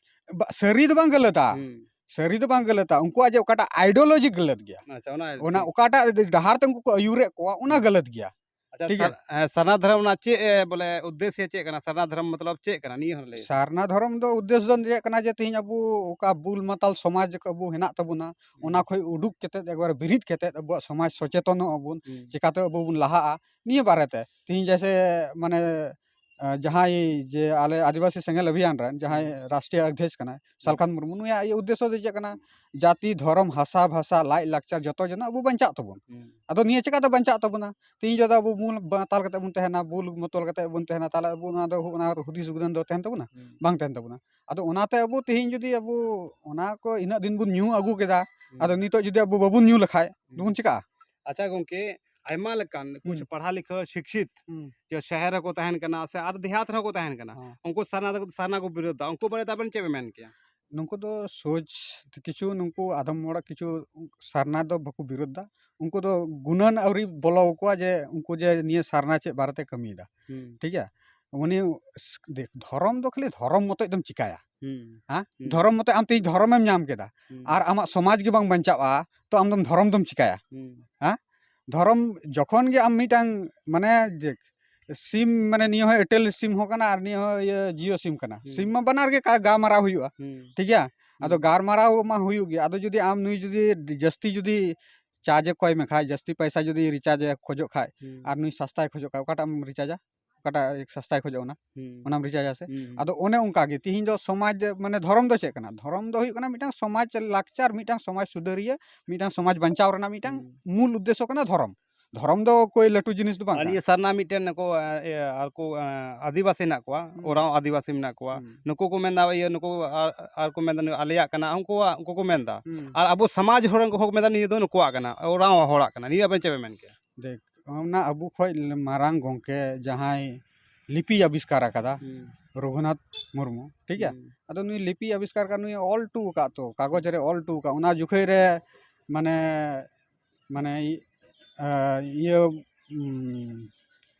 ᱵᱟ-, ᱥᱟᱹᱨᱤ ᱫᱚ ᱵᱟᱝ ᱜᱟᱞᱟᱛᱟ᱾ ᱦᱩᱸ᱾ ᱥᱟᱹᱨᱤ ᱫᱚ ᱵᱟᱝ ᱜᱟᱞᱟᱛᱟ, ᱩᱱᱠᱩᱣᱟᱜ ᱡᱮ ᱚᱠᱟᱴᱟᱜ ideology ᱜᱟᱞᱟᱛ ᱜᱮᱭᱟ᱾ ᱟᱪᱪᱷᱟ, ᱚᱱᱟ ᱚᱱᱟ ᱴᱷᱤᱠ᱾ ᱚᱠᱟᱴᱟᱜ ᱰᱟᱦᱟᱨ ᱛᱮ ᱩᱱᱠᱩ ᱠᱚ ᱟᱹᱭᱩᱨᱮᱫ ᱠᱚᱣᱟ, ᱚᱱᱟ ᱦᱩᱸ᱾ ᱜᱟᱞᱟᱛ ᱜᱮᱭᱟ᱾ ᱟᱪᱪᱷᱟ, ᱴᱷᱤᱠ ᱜᱮᱭᱟ? ᱥᱟᱨ-, ᱦᱮᱸ, ᱥᱟᱨᱱᱟ ᱫᱷᱚᱨᱚᱢ ᱨᱮᱱᱟᱜ ᱪᱮᱫ ᱮ, ᱵᱚᱞᱮ, ᱩᱫᱽᱫᱮᱥᱭᱚ ᱪᱮᱫ ᱠᱟᱱᱟ? ᱥᱟᱨᱱᱟ ᱫᱷᱚᱨᱚᱢ ᱢᱚᱛᱞᱚᱵ ᱪᱮᱫ ᱠᱟᱱᱟ? ᱱᱤᱭᱟᱹ ᱦᱚᱸ ᱞᱟᱹᱭ᱾ ᱥᱟᱨᱱᱟ ᱫᱷᱚᱨᱚᱢ ᱫᱚ ᱩᱫᱽᱫᱮᱥ ᱫᱚ ᱪᱮᱫ ᱠᱟᱱᱟ, ᱡᱮ ᱛᱮᱦᱮᱧ ᱟᱵᱚ ᱚᱠᱟ ᱵᱩᱞ ᱢᱟᱛᱟᱞ ᱥᱚᱢᱟᱡᱽ ᱟᱵᱚ ᱦᱮᱱᱟᱜ ᱛᱟᱵᱚᱱᱟ, ᱦᱩᱸ᱾ ᱚᱱᱟ ᱠᱷᱚᱡ ᱩᱰᱩᱠ ᱠᱟᱛᱮᱫ ᱮᱠᱵᱟᱨ ᱵᱮᱨᱮᱫ ᱠᱟᱛᱮᱫ ᱟᱵᱚᱣᱟᱜ ᱥᱚᱢᱟᱡᱽ ᱥᱚᱪᱮᱛᱚᱱᱚᱜ ᱟᱵᱚᱱ, ᱦᱩᱸ᱾ ᱪᱤᱠᱟᱛᱮ ᱟᱵᱚ ᱵᱚᱱ ᱞᱟᱦᱟᱜᱼᱟ, ᱱᱤᱭᱟᱹ ᱵᱟᱨᱮᱛᱮ ᱛᱮᱦᱮᱧ ᱡᱮᱭᱥᱮ, ᱢᱟᱱᱮ, ᱟᱸ, ᱡᱟᱦᱟᱸᱭ ᱡᱮ ᱟᱞᱮ ᱟᱹᱫᱤᱵᱟᱹᱥᱤ ᱥᱮᱸᱜᱮᱞ ᱚᱵᱷᱤᱭᱟᱱ ᱨᱮᱱ ᱡᱟᱦᱟᱸᱭ ᱦᱩᱸ᱾ ᱨᱟᱥᱴᱨᱤᱭᱚ ᱚᱫᱷᱭᱚᱠᱥ ᱠᱟᱱᱟᱭ, ᱦᱩᱸ᱾ ᱥᱟᱞᱠᱷᱟᱱ ᱢᱩᱨᱢᱩ, ᱱᱩᱭᱟᱜ ᱤᱭᱟᱹ ᱩᱫᱽᱫᱮᱥᱥᱚ ᱫᱚ ᱪᱮᱫ ᱠᱟᱱᱟ? ᱡᱟᱹᱛᱤ, ᱫᱷᱚᱨᱚᱢ, ᱵᱷᱟᱥᱟ, ᱵᱷᱟᱥᱟ, ᱞᱟᱭ, ᱞᱟᱠᱪᱟᱨ ᱡᱚᱛᱚ ᱡᱮᱱᱚ ᱟᱵᱚ ᱵᱟᱧᱪᱟᱜ ᱛᱟᱵᱚᱱ᱾ ᱦᱩᱸ᱾ ᱟᱫᱚ ᱱᱤᱭᱟᱹ ᱪᱮᱠᱟᱛᱮ ᱵᱟᱧᱪᱟᱜ ᱛᱟᱵᱚᱱᱟ? ᱛᱮᱦᱮᱧ ᱡᱩᱫᱤ ᱟᱵᱚ ᱵᱩᱞ ᱢᱟᱛᱟᱞ ᱠᱟᱛᱮ ᱵᱚᱱ ᱛᱟᱦᱮᱱᱟ, ᱵᱩᱞ ᱢᱚᱛᱚᱞ ᱠᱟᱛᱮ ᱵᱚᱱ ᱛᱟᱦᱮᱱᱟ, ᱛᱟᱦᱚᱞᱮ ᱟᱵᱚ ᱚᱱᱟ ᱫᱚ, ᱚᱱᱟ ᱦᱩᱫᱤᱥ ᱜᱮᱭᱟᱱ ᱫᱚ ᱛᱟᱦᱮᱱ ᱛᱟᱵᱚᱱᱟ? ᱦᱩᱸ᱾ ᱵᱟᱝ ᱛᱟᱦᱮᱱ ᱛᱟᱵᱚᱱᱟ᱾ ᱟᱫᱚ ᱚᱱᱟᱛᱮ ᱟᱵᱚ ᱛᱮᱦᱮᱧ ᱡᱩᱫᱤ ᱟᱵᱚ ᱚᱱᱟ ᱠᱚ ᱤᱱᱟᱹᱜ ᱫᱤᱱ ᱵᱚᱱ ᱧᱩ ᱟᱹᱜᱩ ᱠᱮᱫᱟ, ᱦᱩᱸ᱾ ᱟᱫᱚ ᱱᱤᱛᱚᱜ ᱡᱩᱫᱤ ᱟᱵᱚ ᱵᱟᱵᱚᱱ ᱧᱩ ᱞᱮᱠᱷᱟᱡ, ᱦᱩᱸ᱾ ᱫᱚᱵᱚᱱ ᱪᱤᱠᱟᱜᱼᱟ? ᱟᱪᱪᱷᱟ ᱜᱚᱝᱠᱮ, ᱟᱭᱢᱟ ᱞᱮᱠᱟᱱ ᱠᱩᱪ ᱦᱩᱸ᱾ ᱯᱟᱲᱦᱟ ᱞᱤᱠᱷᱟ ᱥᱤᱠᱷᱤᱛ, ᱦᱩᱸ᱾ ᱡᱮ ᱥᱚᱦᱚᱨ ᱨᱮᱠᱚ ᱛᱟᱦᱮᱱ ᱠᱟᱱᱟ ᱥᱮ ᱟᱨ ᱫᱮᱦᱟᱛ ᱨᱮᱦᱚᱸ ᱠᱚ ᱛᱟᱦᱮᱱ ᱠᱟᱱᱟ, ᱦᱚᱸ᱾ ᱩᱱᱠᱩ ᱥᱟᱨᱱᱟ ᱫᱚ, ᱥᱟᱨᱱᱟ ᱠᱚ ᱵᱤᱨᱳᱫᱷ ᱫᱟ, ᱩᱱᱠᱩ ᱵᱟᱨᱮᱛᱮ ᱟᱵᱮᱱ ᱪᱮᱫ ᱵᱮᱱ ᱢᱮᱱ ᱠᱮᱭᱟ? ᱱᱩᱠᱩ ᱫᱚ ᱥᱳᱡᱽ ᱠᱤᱪᱷᱩ, ᱱᱩᱠᱩ ᱟᱫᱚᱢ ᱦᱚᱲ ᱠᱤᱪᱷᱩ ᱥᱟᱨᱱᱟ ᱫᱚ ᱵᱟᱠᱚ ᱵᱤᱨᱳᱫᱷ ᱫᱟ, ᱩᱱᱠᱩ ᱫᱚ ᱜᱩᱱᱟᱹᱱ ᱟᱹᱣᱨᱤ ᱵᱚᱞᱚ ᱟᱠᱚᱣᱟ ᱡᱮ ᱩᱱᱠᱩ ᱡᱮ ᱱᱤᱭᱟᱹ ᱥᱟᱨᱱᱟ ᱪᱮᱫ ᱵᱟᱨᱮᱛᱮ ᱠᱟᱹᱢᱤᱭᱮᱫᱟ᱾ ᱦᱩᱸ᱾ ᱴᱷᱤᱠ ᱜᱮᱭᱟ? ᱩᱱᱤ ᱥ-, ᱫᱮᱠ, ᱫᱷᱚᱨᱚᱢ ᱫᱚ ᱠᱷᱟᱹᱞᱤ ᱫᱷᱚᱨᱚᱢ ᱢᱚᱛᱚᱡ ᱫᱚᱢ ᱪᱤᱠᱟᱭᱟ? ᱦᱩᱸ᱾ ᱦᱮᱸ? ᱦᱩᱸ᱾ ᱫᱷᱚᱨᱚᱢ ᱢᱚᱛᱚᱡ ᱟᱢ ᱛᱮᱦᱮᱧ ᱫᱷᱚᱨᱚᱢᱮᱢ ᱧᱟᱢ ᱠᱮᱫᱟ, ᱦᱩᱸ᱾ ᱟᱨ ᱟᱢᱟᱜ ᱥᱚᱢᱟᱡᱽ ᱜᱮ ᱵᱟᱝ ᱵᱟᱧᱪᱟᱜᱼᱟ, ᱛᱚ ᱟᱢ ᱫᱚᱢ ᱫᱷᱚᱨᱚᱢ ᱫᱚᱢ ᱪᱤᱠᱟᱭᱟ? ᱦᱩᱸ᱾ ᱦᱮᱸ? ᱫᱷᱚᱨᱚᱢ ᱡᱚᱠᱷᱚᱱ ᱜᱮ ᱟᱢ ᱢᱤᱫᱴᱟᱝ, ᱢᱟᱱᱮ, ᱡᱮ ᱥᱤᱢ, ᱢᱟᱱᱮ, ᱱᱤᱭᱟᱹ ᱦᱚᱸ Airtel ᱥᱤᱢ ᱦᱚᱸ ᱠᱟᱱᱟ ᱟᱨ ᱱᱤᱭᱟᱹ ᱦᱚᱸ, ᱤᱭᱟᱹ, Jio ᱥᱤᱢ ᱠᱟᱱᱟ᱾ ᱦᱩᱸ᱾ ᱥᱤᱢ ᱢᱟ ᱵᱟᱱᱟᱨ ᱜᱮ ᱠᱟ-, ᱜᱟᱞᱢᱟᱨᱟᱣ ᱦᱩᱭᱩᱜᱼᱟ᱾ ᱦᱩᱸ᱾ ᱴᱷᱤᱠ ᱜᱮᱭᱟ? ᱟᱫᱚ ᱦᱩᱸ᱾ ᱜᱟᱞᱢᱟᱨᱟᱣ ᱢᱟ ᱦᱩᱭᱩᱜ ᱜᱮ᱾ ᱟᱫᱚ ᱡᱩᱫᱤ ᱟᱢ ᱱᱩᱭ ᱡᱩᱫᱤ ᱡᱟᱹᱥᱛᱤ ᱡᱩᱫᱤ charge ᱮ ᱠᱚᱭ ᱢᱮ ᱠᱷᱟᱡ, ᱡᱟᱹᱥᱛᱤ ᱯᱚᱭᱥᱟ ᱡᱩᱫᱤ recharge ᱮ ᱠᱷᱚᱡᱚᱜ ᱠᱷᱟᱡ, ᱦᱩᱸ᱾ ᱟᱨ ᱱᱩᱭ ᱥᱟᱥᱛᱟᱭ ᱠᱷᱚᱡᱚᱜ ᱠᱷᱟᱡ, ᱚᱠᱟᱴᱟᱜ ᱮᱢ rechargeᱟ? ᱚᱠᱟᱴᱟᱜ ᱥᱟᱥᱛᱟᱭ ᱠᱷᱚᱡᱚᱜ ᱠᱟᱱᱟ, ᱦᱩᱸ᱾ ᱚᱱᱟᱢ rechargeᱟ ᱥᱮ? ᱦᱩᱸ᱾ ᱟᱫᱚ ᱚᱱᱮ ᱚᱱᱠᱟ ᱜᱮ ᱛᱤᱦᱤᱧ ᱫᱚ ᱥᱚᱢᱟᱡᱽ, ᱢᱟᱱᱮ, ᱫᱷᱚᱨᱚᱢ ᱫᱚ ᱪᱮᱫ ᱠᱟᱱᱟ? ᱫᱷᱚᱨᱚᱢ ᱫᱚ ᱦᱩᱭᱩᱜ ᱠᱟᱱᱟ ᱢᱤᱫᱴᱟᱝ ᱥᱚᱢᱟᱡᱽ ᱞᱟᱠᱪᱟᱨ, ᱢᱤᱫᱴᱟᱝ ᱥᱚᱢᱟᱡᱽ ᱥᱩᱫᱷᱟᱹᱨᱤᱭᱟᱹ, ᱢᱤᱫᱴᱟᱝ ᱥᱚᱢᱟᱡᱽ ᱵᱟᱧᱪᱟᱣ ᱨᱮᱱᱟᱜ ᱢᱤᱫᱴᱟᱝ ᱦᱩᱸ᱾ ᱢᱩᱞ ᱩᱫᱽᱫᱮᱥᱥᱚ ᱠᱟᱱᱟ ᱫᱷᱚᱨᱚᱢ᱾ ᱫᱷᱚᱨᱚᱢ ᱫᱚ ᱠᱳᱭ ᱞᱟᱹᱴᱩ ᱡᱤᱱᱤᱥ ᱫᱚ ᱵᱟᱝ ᱟᱨ ᱠᱟᱱᱟ᱾ ᱱᱤᱭᱟᱹ ᱥᱟᱨᱱᱟ ᱢᱤᱫᱴᱮᱱ ᱱᱩᱠᱩ, ᱮ, ᱟᱨ ᱠᱚ, ᱮ, ᱟᱹᱫᱤᱵᱟᱹᱥᱤ ᱦᱮᱱᱟᱜ ᱠᱚᱣᱟ, ᱦᱩᱸ᱾ ᱳᱨᱟᱸᱣ ᱟᱹᱫᱤᱵᱟᱹᱥᱤ ᱢᱮᱱᱟᱜ ᱠᱚᱣᱟ, ᱦᱩᱸ᱾ ᱱᱩᱠᱩ ᱠᱚ ᱢᱮᱱᱫᱟ, ᱤᱭᱟᱹ, ᱱᱩᱠᱩ ᱟᱨ, ᱟᱨ ᱠᱚ ᱢᱮᱱᱫᱟ, ᱱᱩᱭ ᱟᱞᱮᱭᱟᱜ ᱠᱟᱱᱟ, ᱩᱱᱠᱩᱣᱟᱜ, ᱩᱱᱠᱩ ᱠᱚ ᱢᱮᱱᱫᱟ᱾ ᱦᱩᱸ᱾ ᱟᱨ ᱟᱵᱚ ᱥᱚᱢᱟᱡᱽ ᱦᱚᱲ ᱠᱚᱦᱚᱸ ᱠᱚ ᱢᱮᱱᱫᱟ, ᱱᱤᱭᱟᱹ ᱫᱚ ᱱᱩᱠᱩᱣᱟᱜ ᱠᱟᱱᱟ, ᱳᱨᱟᱸᱣ ᱦᱚᱲᱟᱜ ᱠᱟᱱᱟ᱾ ᱱᱤᱭᱟᱹ ᱟᱵᱮᱱ ᱪᱮᱫ ᱵᱮᱱ ᱢᱮᱱ ᱠᱮᱭᱟ? ᱫᱮᱠ, ᱚᱱᱟ ᱟᱵᱚ ᱠᱷᱚᱡ ᱢᱟᱨᱟᱝ ᱜᱚᱝᱠᱮ ᱡᱟᱦᱟᱸᱭ ᱞᱤᱯᱤ ᱟᱵᱤᱥᱠᱟᱨ ᱟᱠᱟᱫᱟ, ᱦᱩᱸ᱾ ᱨᱚᱜᱷᱩᱱᱟᱛᱷ ᱢᱩᱨᱢᱩ, ᱴᱷᱤᱠ ᱜᱮᱭᱟ? ᱦᱩᱸ᱾ ᱟᱫᱚ ᱱᱩᱭ ᱞᱤᱯᱤ ᱟᱵᱤᱥᱠᱟᱨ ᱟᱠᱟᱫ, ᱱᱩᱭ ᱚᱞ ᱦᱚᱴᱚ ᱟᱠᱟᱫ, ᱛᱚ, ᱠᱟᱜᱚᱡᱽ ᱨᱮ ᱚᱞ ᱦᱚᱴᱚ ᱟᱠᱟᱫ, ᱚᱱᱟ ᱡᱚᱠᱷᱮᱡ ᱨᱮ, ᱢᱟᱱᱮ, ᱢᱟᱱᱮ, ᱤ-, ᱟ, ᱤᱭᱟᱹ, ᱩᱢ,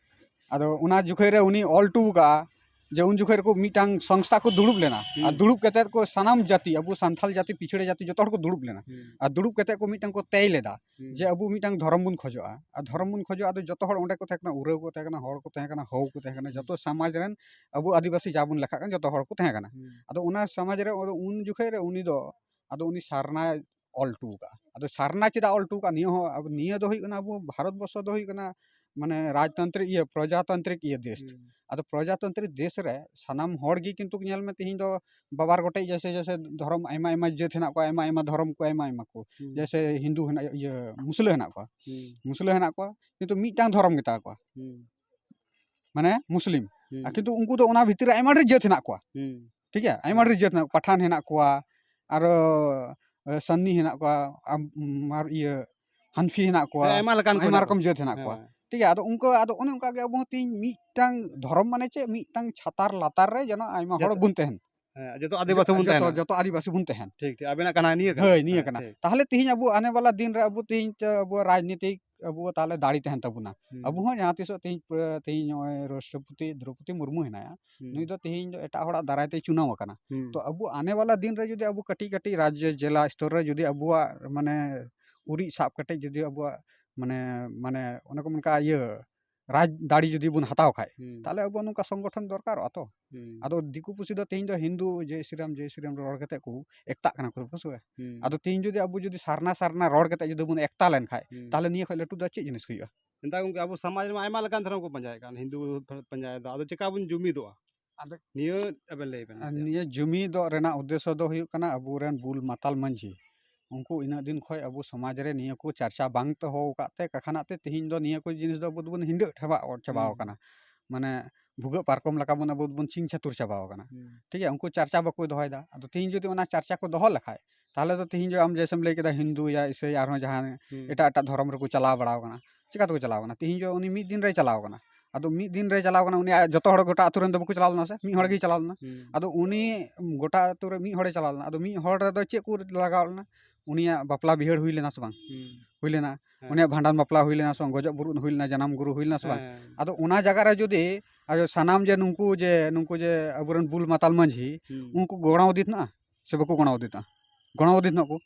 ᱟᱫᱚ ᱚᱱᱟ ᱡᱚᱠᱷᱮᱡ ᱨᱮ ᱩᱱᱤ ᱚᱞ ᱦᱚᱴᱚ ᱟᱠᱟᱫᱼᱟ, ᱡᱮ ᱩᱱ ᱡᱚᱠᱷᱚᱱ ᱨᱮᱠᱚ ᱢᱤᱫᱴᱟᱝ ᱥᱚᱝᱥᱛᱷᱟ ᱠᱚ ᱫᱩᱲᱩᱵ ᱞᱮᱱᱟ᱾ ᱟᱨ ᱦᱩᱸ᱾ ᱫᱩᱲᱩᱵ ᱠᱟᱛᱮᱫ ᱠᱚ ᱥᱟᱱᱟᱢ ᱡᱟᱹᱛᱤ, ᱟᱵᱚ ᱥᱟᱱᱛᱟᱞ ᱡᱟᱹᱛᱤ, ᱯᱤᱪᱷᱲᱟᱹ ᱡᱟᱹᱛᱤ, ᱡᱚᱛᱚ ᱦᱚᱲ ᱠᱚ ᱫᱩᱲᱩᱵ ᱞᱮᱱᱟ᱾ ᱦᱩᱸ᱾ ᱟᱨ ᱫᱩᱲᱩᱵ ᱠᱟᱛᱮᱫ ᱠᱚ ᱢᱤᱫᱴᱟᱝ ᱠᱚ ᱛᱮᱭ ᱞᱮᱫᱟ ᱦᱩᱸ᱾ ᱡᱮ ᱟᱵᱚ ᱢᱤᱫᱴᱟᱝ ᱫᱷᱚᱨᱚᱢ ᱵᱚᱱ ᱠᱷᱚᱡᱚᱜᱼᱟ᱾ ᱟᱨ ᱫᱷᱚᱨᱚᱢ ᱵᱚᱱ ᱠᱷᱚᱡᱚᱜᱼᱟ, ᱟᱫᱚ ᱡᱚᱛᱚ ᱦᱚᱲ ᱚᱸᱰᱮ ᱠᱚ ᱛᱟᱦᱮᱸ ᱠᱟᱱᱟ, ᱩᱨᱟᱹᱣ ᱠᱚ ᱛᱟᱦᱮᱸ ᱠᱟᱱᱟ, ᱦᱚᱲ ᱠᱚ ᱛᱟᱦᱮᱸ ᱠᱟᱱᱟ, ᱦᱚᱣ ᱠᱚ ᱛᱟᱦᱮᱸ ᱠᱟᱱᱟ, ᱦᱩᱸ᱾ ᱡᱚᱛᱚ ᱥᱚᱢᱟᱡᱽ ᱨᱮᱱ ᱟᱵᱚ ᱟᱹᱫᱤᱵᱟᱹᱥᱤ ᱡᱟ ᱵᱚᱱ ᱞᱮᱠᱷᱟᱜ ᱠᱟᱱ, ᱡᱚᱛᱚ ᱦᱚᱲ ᱠᱚ ᱛᱟᱦᱮᱸ ᱠᱟᱱᱟ᱾ ᱦᱩᱸ᱾ ᱟᱫᱚ ᱚᱱᱟ ᱥᱚᱢᱟᱡᱽ ᱨᱮ ᱟᱫᱚ ᱩᱱ ᱡᱚᱠᱷᱚᱱ ᱨᱮ ᱩᱱᱤ ᱫᱚ, ᱟᱫᱚ ᱩᱱᱤ ᱥᱟᱨᱱᱟ ᱚᱞ ᱦᱚᱴᱚ ᱠᱟᱜᱼᱟ᱾ ᱟᱫᱚ ᱥᱟᱨᱱᱟ ᱪᱮᱫᱟᱜ ᱚᱞ ᱦᱚᱴᱚ ᱠᱟᱜᱼᱟ? ᱱᱤᱭᱟᱹ ᱦᱚᱸ ᱟᱵᱚ, ᱱᱤᱭᱟᱹ ᱫᱚ ᱦᱩᱭᱩᱜ ᱠᱟᱱᱟ, ᱟᱵᱚ ᱵᱷᱟᱨᱚᱛ ᱵᱚᱨᱥᱚ ᱫᱚ ᱦᱩᱭᱩᱜ ᱠᱟᱱᱟ ᱢᱟᱱᱮ ᱨᱟᱡᱽᱛᱟᱱᱛᱨᱤᱠ ᱤᱭᱟᱹ, ᱯᱨᱚᱡᱟᱛᱟᱱᱛᱨᱤᱠ ᱤᱭᱟᱹ ᱫᱮᱥ᱾ ᱦᱩᱸ᱾ ᱟᱫᱚ ᱯᱨᱚᱡᱟᱛᱟᱱᱛᱨᱤᱠ ᱫᱮᱥ ᱨᱮ ᱥᱟᱱᱟᱢ ᱦᱚᱲ ᱜᱮ ᱠᱤᱱᱛᱩ ᱧᱮᱞ ᱢᱮ, ᱛᱮᱦᱮᱧ ᱫᱚ ᱵᱟᱵᱟᱨ ᱜᱚᱴᱮᱡ ᱡᱮᱭᱥᱮ, ᱡᱮᱭᱥᱮ ᱫᱷᱚᱨᱚᱢ, ᱟᱭᱢᱟ ᱟᱭᱢᱟ ᱡᱟᱹᱛ ᱦᱮᱱᱟᱜ ᱠᱚᱣᱟ, ᱟᱭᱢᱟ ᱟᱭᱢᱟ ᱫᱷᱚᱨᱚᱢ ᱠᱚ, ᱟᱭᱢᱟ ᱟᱭᱢᱟ ᱠᱚ᱾ ᱦᱩᱸ᱾ ᱡᱮᱭᱥᱮ ᱦᱤᱱᱫᱩ ᱦᱮᱱᱟᱜ, ᱤᱭᱟᱹ, ᱢᱩᱥᱞᱟᱹ ᱦᱮᱱᱟᱜ ᱠᱚᱣᱟ᱾ ᱦᱩᱸ᱾ ᱢᱩᱥᱞᱟᱹ ᱦᱮᱱᱟᱜ ᱠᱚᱣᱟ, ᱠᱤᱱᱛᱩ ᱢᱤᱫᱴᱟᱝ ᱫᱷᱚᱨᱚᱢ ᱜᱮᱛᱟ ᱠᱚᱣᱟ᱾ ᱦᱩᱸ᱾ ᱢᱟᱱᱮ ᱢᱩᱥᱞᱤᱢ᱾ ᱦᱩᱸ᱾ ᱟᱨ ᱠᱤᱱᱛᱩ ᱩᱱᱠᱩ ᱫᱚ ᱚᱱᱟ ᱵᱷᱤᱛᱤᱨ ᱨᱮ ᱟᱭᱢᱟ ᱰᱷᱮᱨ ᱡᱟᱹᱛ ᱦᱮᱱᱟᱜ ᱠᱚᱣᱟ᱾ ᱦᱩᱸ᱾ ᱴᱷᱤᱠ ᱜᱮᱭᱟ? ᱟᱭᱢᱟ ᱦᱩᱸ᱾ ᱰᱷᱮᱨ ᱡᱟᱹᱛ ᱦᱮᱱᱟᱜ ᱠᱚᱣᱟ, ᱯᱟᱴᱷᱟᱱ ᱦᱮᱱᱟᱜ ᱠᱚᱣᱟ, ᱟᱨᱚ, ᱮ, ᱥᱟᱱᱱᱤ ᱦᱮᱱᱟᱜ ᱠᱚᱣᱟ, ᱟᱢ, ᱟᱨ ᱤᱭᱟᱹ, ᱦᱟᱱᱯᱷᱤ ᱦᱮᱱᱟᱜ ᱠᱚᱣᱟ, ᱦᱮᱸ, ᱟᱭᱢᱟ ᱞᱮᱠᱟᱱ ᱠᱚ ᱟᱭᱢᱟ ᱦᱮᱱᱟᱜ ᱨᱚᱠᱚᱢ ᱠᱚᱣᱟ᱾ ᱡᱟᱹᱛ ᱦᱮᱱᱟᱜ ᱠᱚᱣᱟ᱾ ᱦᱮᱸ᱾ ᱴᱷᱤᱠ ᱜᱮᱭᱟ? ᱟᱫᱚ ᱩᱱᱠᱩ, ᱟᱫᱚ ᱚᱱᱮ ᱚᱱᱠᱟ ᱜᱮ ᱟᱵᱚ ᱦᱚᱸ ᱛᱮᱦᱮᱧ ᱢᱤᱫᱴᱟᱝ ᱫᱷᱚᱨᱚᱢ ᱢᱟᱱᱮ ᱪᱮᱫ? ᱢᱤᱫᱴᱟᱝ ᱪᱷᱟᱛᱟᱨ ᱞᱟᱛᱟᱨ ᱨᱮ ᱡᱮᱱᱚ ᱟᱭᱢᱟ ᱦᱚᱲ ᱡᱚᱛᱚ, ᱵᱚᱱ ᱛᱟᱦᱮᱱ᱾ ᱦᱮᱸ, ᱡᱚᱛᱚ ᱟᱹᱫᱤᱵᱟᱹᱥᱤ ᱵᱚᱱ ᱡᱚᱛᱚ, ᱛᱟᱦᱮᱱᱟ᱾ ᱡᱚᱛᱚ ᱟᱹᱫᱤᱵᱟᱹᱥᱤ ᱵᱚᱱ ᱛᱟᱦᱮᱱ᱾ ᱴᱷᱤᱠ, ᱴᱷᱤᱠ᱾ ᱟᱵᱮᱱᱟᱜ ᱠᱟᱱᱟ ᱱᱤᱭᱟᱹ ᱠᱟᱱᱟ᱾ ᱦᱳᱭ, ᱱᱤᱭᱟᱹ ᱦᱮᱸ, ᱠᱟᱱᱟ᱾ ᱴᱷᱤᱠ᱾ ᱛᱟᱦᱚᱞᱮ ᱛᱮᱦᱮᱧ ᱟᱵᱚ ᱟᱱᱮ ᱵᱟᱞᱟ ᱫᱤᱱ ᱨᱮ ᱟᱵᱚ ᱛᱮᱦᱮᱧ ᱛᱮ ᱟᱵᱚᱣᱟᱜ ᱨᱟᱡᱽᱱᱤᱛᱤᱠ ᱟᱵᱚ ᱛᱟᱦᱚᱞᱮ ᱫᱟᱲᱮ ᱛᱟᱦᱮᱱ ᱛᱟᱵᱚᱱᱟ᱾ ᱦᱩᱸ᱾ ᱟᱵᱚ ᱦᱚᱸ ᱡᱟᱦᱟᱸ ᱛᱤᱥᱚᱜ ᱛᱮᱦᱮᱧ, ᱯᱮ-, ᱛᱮᱦᱮᱧ ᱱᱚᱜᱼᱚᱭ ᱨᱟᱥᱴᱨᱚᱯᱚᱛᱤ ᱫᱨᱚᱯᱚᱫᱤ ᱢᱩᱨᱢᱩ ᱦᱮᱱᱟᱭᱟ, ᱦᱩᱸ᱾ ᱱᱩᱭ ᱫᱚ ᱛᱮᱦᱮᱧ ᱫᱚ ᱮᱴᱟᱜ ᱦᱚᱲᱟᱜ ᱫᱟᱨᱟᱭ ᱛᱮ ᱪᱩᱱᱟᱣ ᱟᱠᱟᱱᱟ᱾ ᱦᱩᱸ᱾ ᱛᱚ ᱟᱵᱚ ᱟᱱᱮ ᱵᱟᱞᱟ ᱫᱤᱱ ᱨᱮ ᱡᱩᱫᱤ ᱟᱵᱚ ᱠᱟᱹᱴᱤᱡ ᱠᱟᱹᱴᱤᱡ ᱨᱟᱡᱽ ᱡᱮᱞᱟ ᱥᱛᱚᱨ ᱨᱮ ᱡᱩᱫᱤ ᱟᱵᱚᱣᱟᱜ ᱢᱟᱱᱮ ᱩᱨᱤᱡ ᱥᱟᱵ ᱠᱟᱛᱮ ᱡᱩᱫᱤ ᱟᱵᱚᱣᱟᱜ ᱢᱟᱱᱮ, ᱢᱟᱱᱮ ᱚᱱᱮ ᱠᱚ ᱢᱮᱱ ᱠᱟᱜᱼᱟ ᱤᱭᱟᱹ ᱨᱟᱡᱽ ᱫᱟᱲᱮ ᱡᱩᱫᱤ ᱵᱚᱱ ᱦᱟᱛᱟᱣ ᱠᱷᱟᱡ, ᱦᱩᱸ᱾ ᱛᱟᱦᱚᱞᱮ ᱟᱵᱚ ᱱᱚᱝᱠᱟ ᱥᱚᱝᱜᱚᱴᱷᱚᱱ ᱫᱚᱨᱠᱟᱨᱚᱜᱼᱟ ᱛᱚ᱾ ᱦᱩᱸ᱾ ᱟᱫᱚ ᱫᱤᱠᱩ ᱯᱩᱥᱤ ᱫᱚ ᱛᱮᱦᱮᱧ ᱫᱚ ᱦᱤᱱᱫᱩ ᱡᱮᱭ ᱥᱨᱤᱨᱟᱢ, ᱡᱮᱭ ᱥᱨᱤᱨᱟᱢ ᱨᱚᱲ ᱠᱟᱛᱮ ᱠᱚ ᱮᱠᱛᱟᱜ ᱠᱟᱱᱟ ᱠᱚ, ᱵᱩᱡᱷᱟᱹᱣ? ᱦᱩᱸ᱾ ᱟᱫᱚ ᱛᱮᱦᱮᱧ ᱡᱩᱫᱤ ᱟᱵᱚ ᱡᱩᱫᱤ ᱥᱟᱨᱱᱟ, ᱥᱟᱨᱱᱟ ᱨᱚᱲ ᱠᱟᱛᱮ ᱡᱩᱫᱤ ᱵᱚᱱ ᱮᱠᱛᱟ ᱞᱮᱱᱠᱷᱟᱡ, ᱦᱩᱸ᱾ ᱛᱟᱦᱚᱞᱮ ᱱᱤᱭᱟᱹ ᱠᱷᱚᱡ ᱞᱟᱹᱴᱩ ᱫᱚ ᱪᱮᱫ ᱡᱤᱱᱤᱥ ᱦᱩᱭᱩᱜᱼᱟ? ᱢᱮᱱᱫᱟ ᱜᱚᱝᱠᱮ, ᱟᱵᱚ ᱥᱚᱢᱟᱡᱽ ᱨᱮᱢᱟ ᱟᱭᱢᱟ ᱞᱮᱠᱟᱱ ᱫᱷᱚᱨᱚᱢ ᱠᱚ ᱯᱟᱸᱡᱟᱭᱮᱫ ᱠᱟᱱ, ᱦᱤᱱᱫᱩ ᱯᱟᱸᱡᱟᱭᱮᱫᱟ, ᱟᱫᱚ ᱪᱮᱠᱟ ᱵᱚᱱ ᱡᱩᱢᱤᱫᱚᱜᱼᱟ? ᱟᱫᱚ ᱱᱤᱭᱟᱹ ᱟᱵᱮᱱ ᱞᱟᱹᱭ ᱵᱮᱱ ᱟᱨ ᱱᱟᱥᱮᱭᱟᱜ᱾ ᱱᱤᱭᱟᱹ ᱡᱩᱢᱤᱫᱚᱜ ᱨᱮᱱᱟᱜ ᱩᱫᱽᱫᱮᱥᱥᱚ ᱫᱚ ᱦᱩᱭᱩᱜ ᱠᱟᱱᱟ ᱟᱵᱚᱨᱮᱱ ᱵᱩᱞ ᱢᱟᱛᱟᱞ ᱢᱟᱹᱡᱷᱤ, ᱩᱱᱠᱩ ᱤᱱᱟᱹᱜ ᱫᱤᱱ ᱠᱷᱚᱡ ᱟᱵᱚ ᱥᱚᱢᱟᱡᱽ ᱨᱮ ᱱᱤᱭᱟᱹ ᱠᱚ ᱪᱟᱨᱪᱟ ᱵᱟᱝ ᱫᱚᱦᱚ ᱟᱠᱟᱫ ᱛᱮ ᱠᱟᱠᱷᱟᱱᱟᱜ ᱛᱮ ᱛᱮᱦᱮᱧ ᱫᱚ ᱱᱤᱭᱟᱹ ᱠᱚ ᱡᱤᱱᱤᱥ ᱫᱚ ᱟᱵᱚ ᱫᱚᱵᱚᱱ ᱦᱤᱸᱰᱟᱹᱜ ᱪᱟᱵᱟ, ᱪᱟᱵᱟᱣ ᱦᱩᱸ᱾ ᱟᱠᱟᱱᱟ᱾ ᱢᱟᱱᱮ ᱵᱷᱩᱜᱟᱹᱜ ᱯᱟᱨᱠᱚᱢ ᱞᱮᱠᱟ ᱵᱚᱱ ᱟᱵᱚ ᱫᱚᱵᱚᱱ ᱪᱷᱤᱝ ᱪᱷᱟᱹᱛᱩᱨ ᱪᱟᱵᱟᱣ ᱟᱠᱟᱱᱟ᱾ ᱦᱩᱸ᱾ ᱴᱷᱤᱠ ᱜᱮᱭᱟ? ᱩᱱᱠᱩ ᱪᱟᱨᱪᱟ ᱵᱟᱠᱚ ᱫᱚᱦᱚᱭᱮᱫᱟ᱾ ᱟᱫᱚ ᱛᱮᱦᱮᱧ ᱡᱩᱫᱤ ᱚᱱᱟ ᱪᱟᱨᱪᱟ ᱠᱚ ᱫᱚᱦᱚ ᱞᱮᱠᱷᱟᱡ, ᱛᱟᱦᱚᱞᱮ ᱫᱚ ᱛᱮᱦᱮᱧ ᱫᱚ ᱟᱢ ᱡᱮᱭᱥᱮᱢ ᱞᱟᱹᱭ ᱠᱮᱫᱟ ᱦᱤᱱᱫᱩ ᱭᱟ ᱤᱥᱟᱹᱭ ᱟᱨᱦᱚᱸ ᱡᱟᱦᱟᱸ ᱦᱩᱸ᱾ ᱮᱴᱟᱜ ᱮᱴᱟᱜ ᱫᱷᱚᱨᱚᱢ ᱨᱮᱠᱚ ᱪᱟᱞᱟᱣ ᱵᱟᱲᱟᱣ ᱟᱠᱟᱱᱟ, ᱪᱤᱠᱟ ᱛᱮᱠᱚ ᱪᱟᱞᱟᱣ ᱟᱠᱟᱱᱟ? ᱛᱮᱦᱮᱧ ᱡᱚ ᱩᱱᱤ ᱢᱤᱫ ᱫᱤᱱ ᱨᱮᱭ ᱪᱟᱞᱟᱣ ᱟᱠᱟᱱᱟ᱾ ᱟᱫᱚ ᱢᱤᱫ ᱫᱤᱱ ᱨᱮᱭ ᱪᱟᱞᱟᱣ ᱟᱠᱟᱱᱟ, ᱩᱱᱤ ᱟᱡ ᱡᱚᱛᱚ ᱦᱚᱲ ᱜᱚᱴᱟ ᱟᱹᱛᱩ ᱨᱮᱱ ᱫᱚ ᱵᱟᱠᱚ ᱪᱟᱞᱟᱣ ᱞᱮᱱᱟ ᱥᱮ? ᱢᱤᱫ ᱦᱚᱲ ᱜᱮᱭ ᱪᱟᱞᱟᱣ ᱞᱮᱱᱟ᱾ ᱦᱩᱸ᱾ ᱟᱫᱚ ᱩᱱᱤ ᱜᱚᱴᱟ ᱟᱹᱛᱩ ᱨᱮ ᱢᱤᱫ ᱦᱚᱲᱮ ᱪᱟᱞᱟᱣ ᱞᱮᱱᱟ᱾ ᱟᱫᱚ ᱢᱤᱫ ᱦᱚᱲ ᱨᱮᱫᱚ ᱪᱮᱫ ᱠᱚ ᱞᱟᱜᱟᱣ ᱞᱮᱱᱟ? ᱩᱱᱤᱭᱟᱜ ᱵᱟᱯᱞᱟ ᱵᱤᱦᱟᱹᱲ ᱦᱩᱭ ᱞᱮᱱᱟ ᱥᱮ ᱵᱟᱝ? ᱦᱩᱸ᱾ ᱦᱩᱭ ᱞᱮᱱᱟ᱾ ᱦᱮᱸ᱾ ᱩᱱᱤᱭᱟᱜ ᱵᱷᱟᱸᱰᱟᱱ ᱵᱟᱯᱞᱟ ᱦᱩᱭ ᱞᱮᱱᱟ ᱥᱮ ᱵᱟᱝ? ᱜᱚᱡᱚᱜ ᱵᱩᱨᱩᱜ ᱦᱩᱭ ᱞᱮᱱᱟ, ᱡᱟᱱᱟᱢ ᱜᱩᱨᱩ ᱦᱩᱭ ᱞᱮᱱᱟ ᱥᱮ ᱵᱟᱝ? ᱦᱮᱸ᱾ ᱟᱫᱚ ᱚᱱᱟ ᱡᱟᱭᱜᱟ ᱨᱮ ᱡᱩᱫᱤ ᱟᱫᱚ ᱥᱟᱱᱟᱢ ᱡᱮ ᱱᱩᱠᱩ ᱡᱮ, ᱱᱩᱠᱩ ᱡᱮ ᱟᱵᱚᱨᱮᱱ ᱵᱩᱞ ᱢᱟᱛᱟᱞ ᱢᱟᱹᱡᱷᱤ, ᱦᱩᱸ᱾ ᱩᱱᱠᱩ ᱜᱚᱲᱟᱣ ᱫᱤ ᱛᱟᱦᱮᱱᱟ ᱥᱮ ᱵᱟᱠᱚ ᱜᱚᱲᱟᱣ ᱫᱤ ᱛᱟᱦᱮᱱᱟ? ᱜᱚᱲᱟᱣ ᱫᱤ ᱛᱟᱦᱮᱱᱟ ᱠᱚ᱾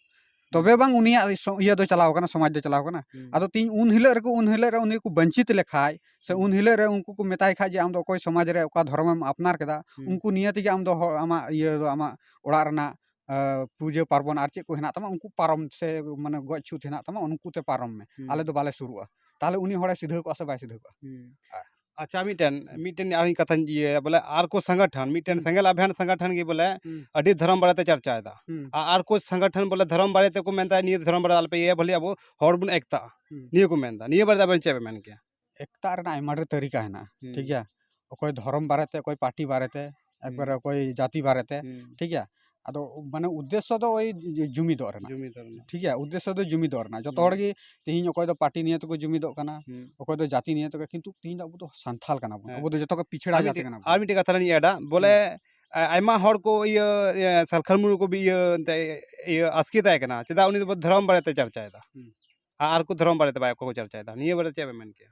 ᱛᱚᱵᱮ ᱦᱩᱸ᱾ ᱵᱟᱝ ᱩᱱᱤᱭᱟᱜ ᱥᱚ-, ᱤᱭᱟᱹ ᱫᱚ ᱪᱟᱞᱟᱣ ᱠᱟᱱᱟ, ᱥᱚᱢᱟᱡᱽ ᱫᱚ ᱪᱟᱞᱟᱣ ᱠᱟᱱᱟ᱾ ᱦᱩᱸ᱾ ᱟᱫᱚ ᱛᱤᱦᱤᱧ ᱩᱱ ᱦᱤᱞᱳᱜ ᱨᱮᱠᱚ, ᱩᱱ ᱦᱤᱞᱳᱜ ᱨᱮ ᱩᱱᱤ ᱠᱚ ᱵᱚᱧᱪᱤᱛ ᱞᱮᱠᱷᱟᱡ, ᱥᱮ ᱦᱩᱸ᱾ ᱩᱱ ᱦᱤᱞᱳᱜ ᱨᱮ ᱩᱱᱠᱩ ᱠᱚ ᱢᱮᱛᱟᱭ ᱠᱷᱟᱡ ᱡᱮ, "ᱟᱢ ᱫᱚ ᱚᱠᱚᱭ ᱥᱚᱢᱟᱡᱽ ᱨᱮ ᱚᱠᱟ ᱫᱷᱚᱨᱚᱢᱮᱢ ᱟᱯᱱᱟᱨ ᱠᱮᱫᱟ?" ᱦᱩᱸ᱾ ᱩᱱᱠᱩ ᱱᱤᱭᱟᱹ ᱛᱮᱜᱮ ᱟᱢ ᱫᱚ ᱦᱚ-, ᱟᱢᱟᱜ ᱤᱭᱟᱹ ᱫᱚ, ᱟᱢᱟᱜ ᱚᱲᱟᱜ ᱨᱮᱱᱟᱜ, ᱟ, ᱯᱩᱡᱟᱹ ᱯᱟᱨᱵᱚᱱ ᱟᱨ ᱪᱮᱫ ᱠᱚ ᱦᱮᱱᱟᱜ ᱛᱟᱢᱟ, ᱩᱱᱠᱩ ᱯᱟᱨᱚᱢ ᱥᱮ ᱢᱟᱱᱮ ᱜᱚᱡ ᱪᱷᱩᱛ ᱦᱮᱱᱟᱜ ᱛᱟᱢᱟ, ᱩᱱᱠᱩ ᱛᱮ ᱯᱟᱨᱚᱢ ᱢᱮ᱾ ᱦᱩᱸ᱾ ᱟᱞᱮ ᱫᱚ ᱵᱟᱞᱮ ᱥᱩᱨᱩᱜᱼᱟ᱾ ᱛᱟᱦᱞᱮ ᱩᱱᱤ ᱦᱚᱲᱮ ᱥᱤᱫᱷᱟᱹ ᱠᱚᱜᱼᱟ ᱥᱮ ᱵᱟᱭ ᱥᱤᱫᱷᱟᱹ ᱠᱚᱜᱼᱟ? ᱦᱩᱸ᱾ ᱟ- ᱟᱪᱪᱷᱟ, ᱢᱤᱫᱴᱮᱱ, ᱢᱤᱫᱴᱮᱱ ᱟᱨ ᱠᱟᱛᱷᱟᱧ ᱤᱭᱟᱹᱭᱟ, ᱵᱚᱞᱮ ᱟᱨ ᱠᱚ ᱥᱚᱝᱜᱚᱴᱷᱚᱱ, ᱢᱤᱫᱴᱮᱱ ᱦᱩᱸ᱾ ᱥᱮᱸᱜᱮᱞ ᱟᱵᱷᱤᱭᱟᱱ ᱥᱚᱝᱜᱚᱴᱷᱚᱱ ᱜᱮ ᱵᱚᱞᱮ ᱦᱩᱸ᱾ ᱟᱹᱰᱤ ᱫᱷᱚᱨᱚᱢ ᱵᱟᱨᱮᱛᱮ ᱪᱟᱨᱪᱟᱭᱮᱫᱟ᱾ ᱦᱩᱸ᱾ ᱟ-, ᱟᱨ ᱠᱚ ᱥᱚᱝᱜᱚᱴᱷᱚᱱ ᱵᱚᱞᱮ ᱫᱷᱚᱨᱚᱢ ᱵᱟᱨᱮ ᱛᱮᱠᱚ ᱢᱮᱱᱫᱟ, ᱱᱤᱭᱟᱹ ᱫᱷᱚᱨᱚᱢ ᱵᱟᱨᱮ ᱟᱞᱚᱯᱮ ᱤᱭᱟᱹᱭᱟ, ᱵᱷᱟᱹᱞᱤ ᱟᱵᱚ ᱦᱚᱲ ᱵᱚᱱ ᱮᱠᱛᱟᱜᱼᱟ᱾ ᱦᱩᱸ᱾ ᱱᱤᱭᱟᱹ ᱠᱚ ᱢᱮᱱᱫᱟ᱾ ᱱᱤᱭᱟᱹ ᱵᱟᱨᱮᱛᱮ ᱟᱵᱮᱱ ᱪᱮᱫ ᱵᱮᱱ ᱢᱮᱱ ᱠᱮᱭᱟ? ᱮᱠᱛᱟᱜ ᱨᱮᱱᱟᱜ ᱟᱭᱢᱟ ᱰᱷᱮᱨ ᱛᱟᱹᱨᱤᱠᱟ ᱦᱮᱱᱟᱜᱼᱟ, ᱦᱩᱸ᱾ ᱴᱷᱤᱠ ᱜᱮᱭᱟ? ᱚᱠᱚᱭ ᱫᱷᱚᱨᱚᱢ ᱵᱟᱨᱮᱛᱮ, ᱚᱠᱚᱭ ᱯᱟᱨᱴᱤ ᱵᱟᱨᱮᱛᱮ, ᱦᱩᱸ᱾ ᱮᱠᱵᱟᱨᱮ ᱚᱠᱚᱭ ᱡᱟᱹᱛᱤ ᱵᱟᱨᱮᱛᱮ, ᱦᱩᱸ᱾ ᱴᱷᱤᱠ ᱜᱮᱭᱟ? ᱟᱫᱚ ᱢᱟᱱᱮ ᱩᱫᱽᱫᱮᱥᱥᱚ ᱫᱚ ᱳᱭ ᱡᱩ-, ᱡᱩᱢᱤᱫᱚᱜ ᱨᱮᱱᱟᱜ᱾ ᱡᱩᱢᱤᱫᱚᱜ ᱨᱮᱱᱟᱜ᱾ ᱴᱷᱤᱠ ᱜᱮᱭᱟ? ᱩᱫᱽᱫᱮᱥᱥᱚ ᱫᱚ ᱡᱩᱢᱤᱫᱚᱜ ᱨᱮᱱᱟᱜ᱾ ᱡᱚᱛᱚ ᱦᱩᱸ᱾ ᱦᱚᱲ ᱜᱮ ᱛᱤᱦᱤᱧ ᱚᱠᱚᱭ ᱫᱚ ᱯᱟᱨᱴᱤ ᱱᱤᱭᱮ ᱛᱮᱠᱚ ᱡᱩᱢᱤᱫᱚᱜ ᱠᱟᱱᱟ, ᱦᱩᱸ᱾ ᱚᱠᱚᱭ ᱫᱚ ᱡᱟᱹᱛᱤ ᱱᱤᱭᱮ ᱛᱮᱠᱚ, ᱠᱤᱱᱛᱩ ᱛᱤᱦᱤᱧ ᱫᱚ ᱟᱵᱚ ᱫᱚ ᱥᱟᱱᱛᱷᱟᱞ ᱠᱟᱱᱟ ᱵᱚᱱ᱾ ᱦᱮᱸ᱾ ᱟᱵᱚ ᱫᱚ ᱡᱚᱛᱚ ᱠᱷᱚᱱ ᱯᱤᱪᱷᱲᱟ ᱟᱨ ᱡᱟᱹᱛᱤ ᱢᱤᱫᱴᱮᱡ, ᱠᱟᱱᱟ ᱵᱚᱱ᱾ ᱟᱨ ᱢᱤᱫᱴᱮᱡ ᱠᱟᱛᱷᱟ ᱞᱤᱧ ᱮᱰᱟ, ᱵᱚᱞᱮ, ᱦᱩᱸ᱾ ᱟ-, ᱟᱭᱢᱟ ᱦᱚᱲ ᱠᱚ ᱤᱭᱟᱹ, ᱤᱭᱟᱹ, ᱥᱟᱞᱠᱷᱟᱱ ᱢᱩᱨᱢᱩ ᱠᱚ ᱵᱤ-, ᱤᱭᱟᱹ, ᱮᱱᱛᱮ, ᱤᱭᱟᱹ, ᱟᱥᱠᱮᱛᱟᱭ ᱠᱟᱱᱟ, ᱪᱮᱫᱟᱜ ᱩᱱᱤ ᱫᱚ ᱫᱷᱚᱨᱚᱢ ᱵᱟᱨᱮᱛᱮ ᱪᱟᱨᱪᱟᱭᱮᱫᱟ? ᱦᱩᱸ᱾ ᱟ-, ᱟᱨ ᱠᱚ ᱫᱷᱚᱨᱚᱢ ᱵᱟᱨᱮᱛᱮ ᱵᱟᱭ, ᱚᱠᱚᱭ ᱠᱚ ᱪᱟᱨᱪᱟᱭᱮᱫᱟ? ᱱᱤᱭᱟᱹ ᱵᱟᱨᱮᱛᱮ ᱪᱮᱫ ᱵᱮᱱ ᱢᱮᱱ ᱠᱮᱭᱟ?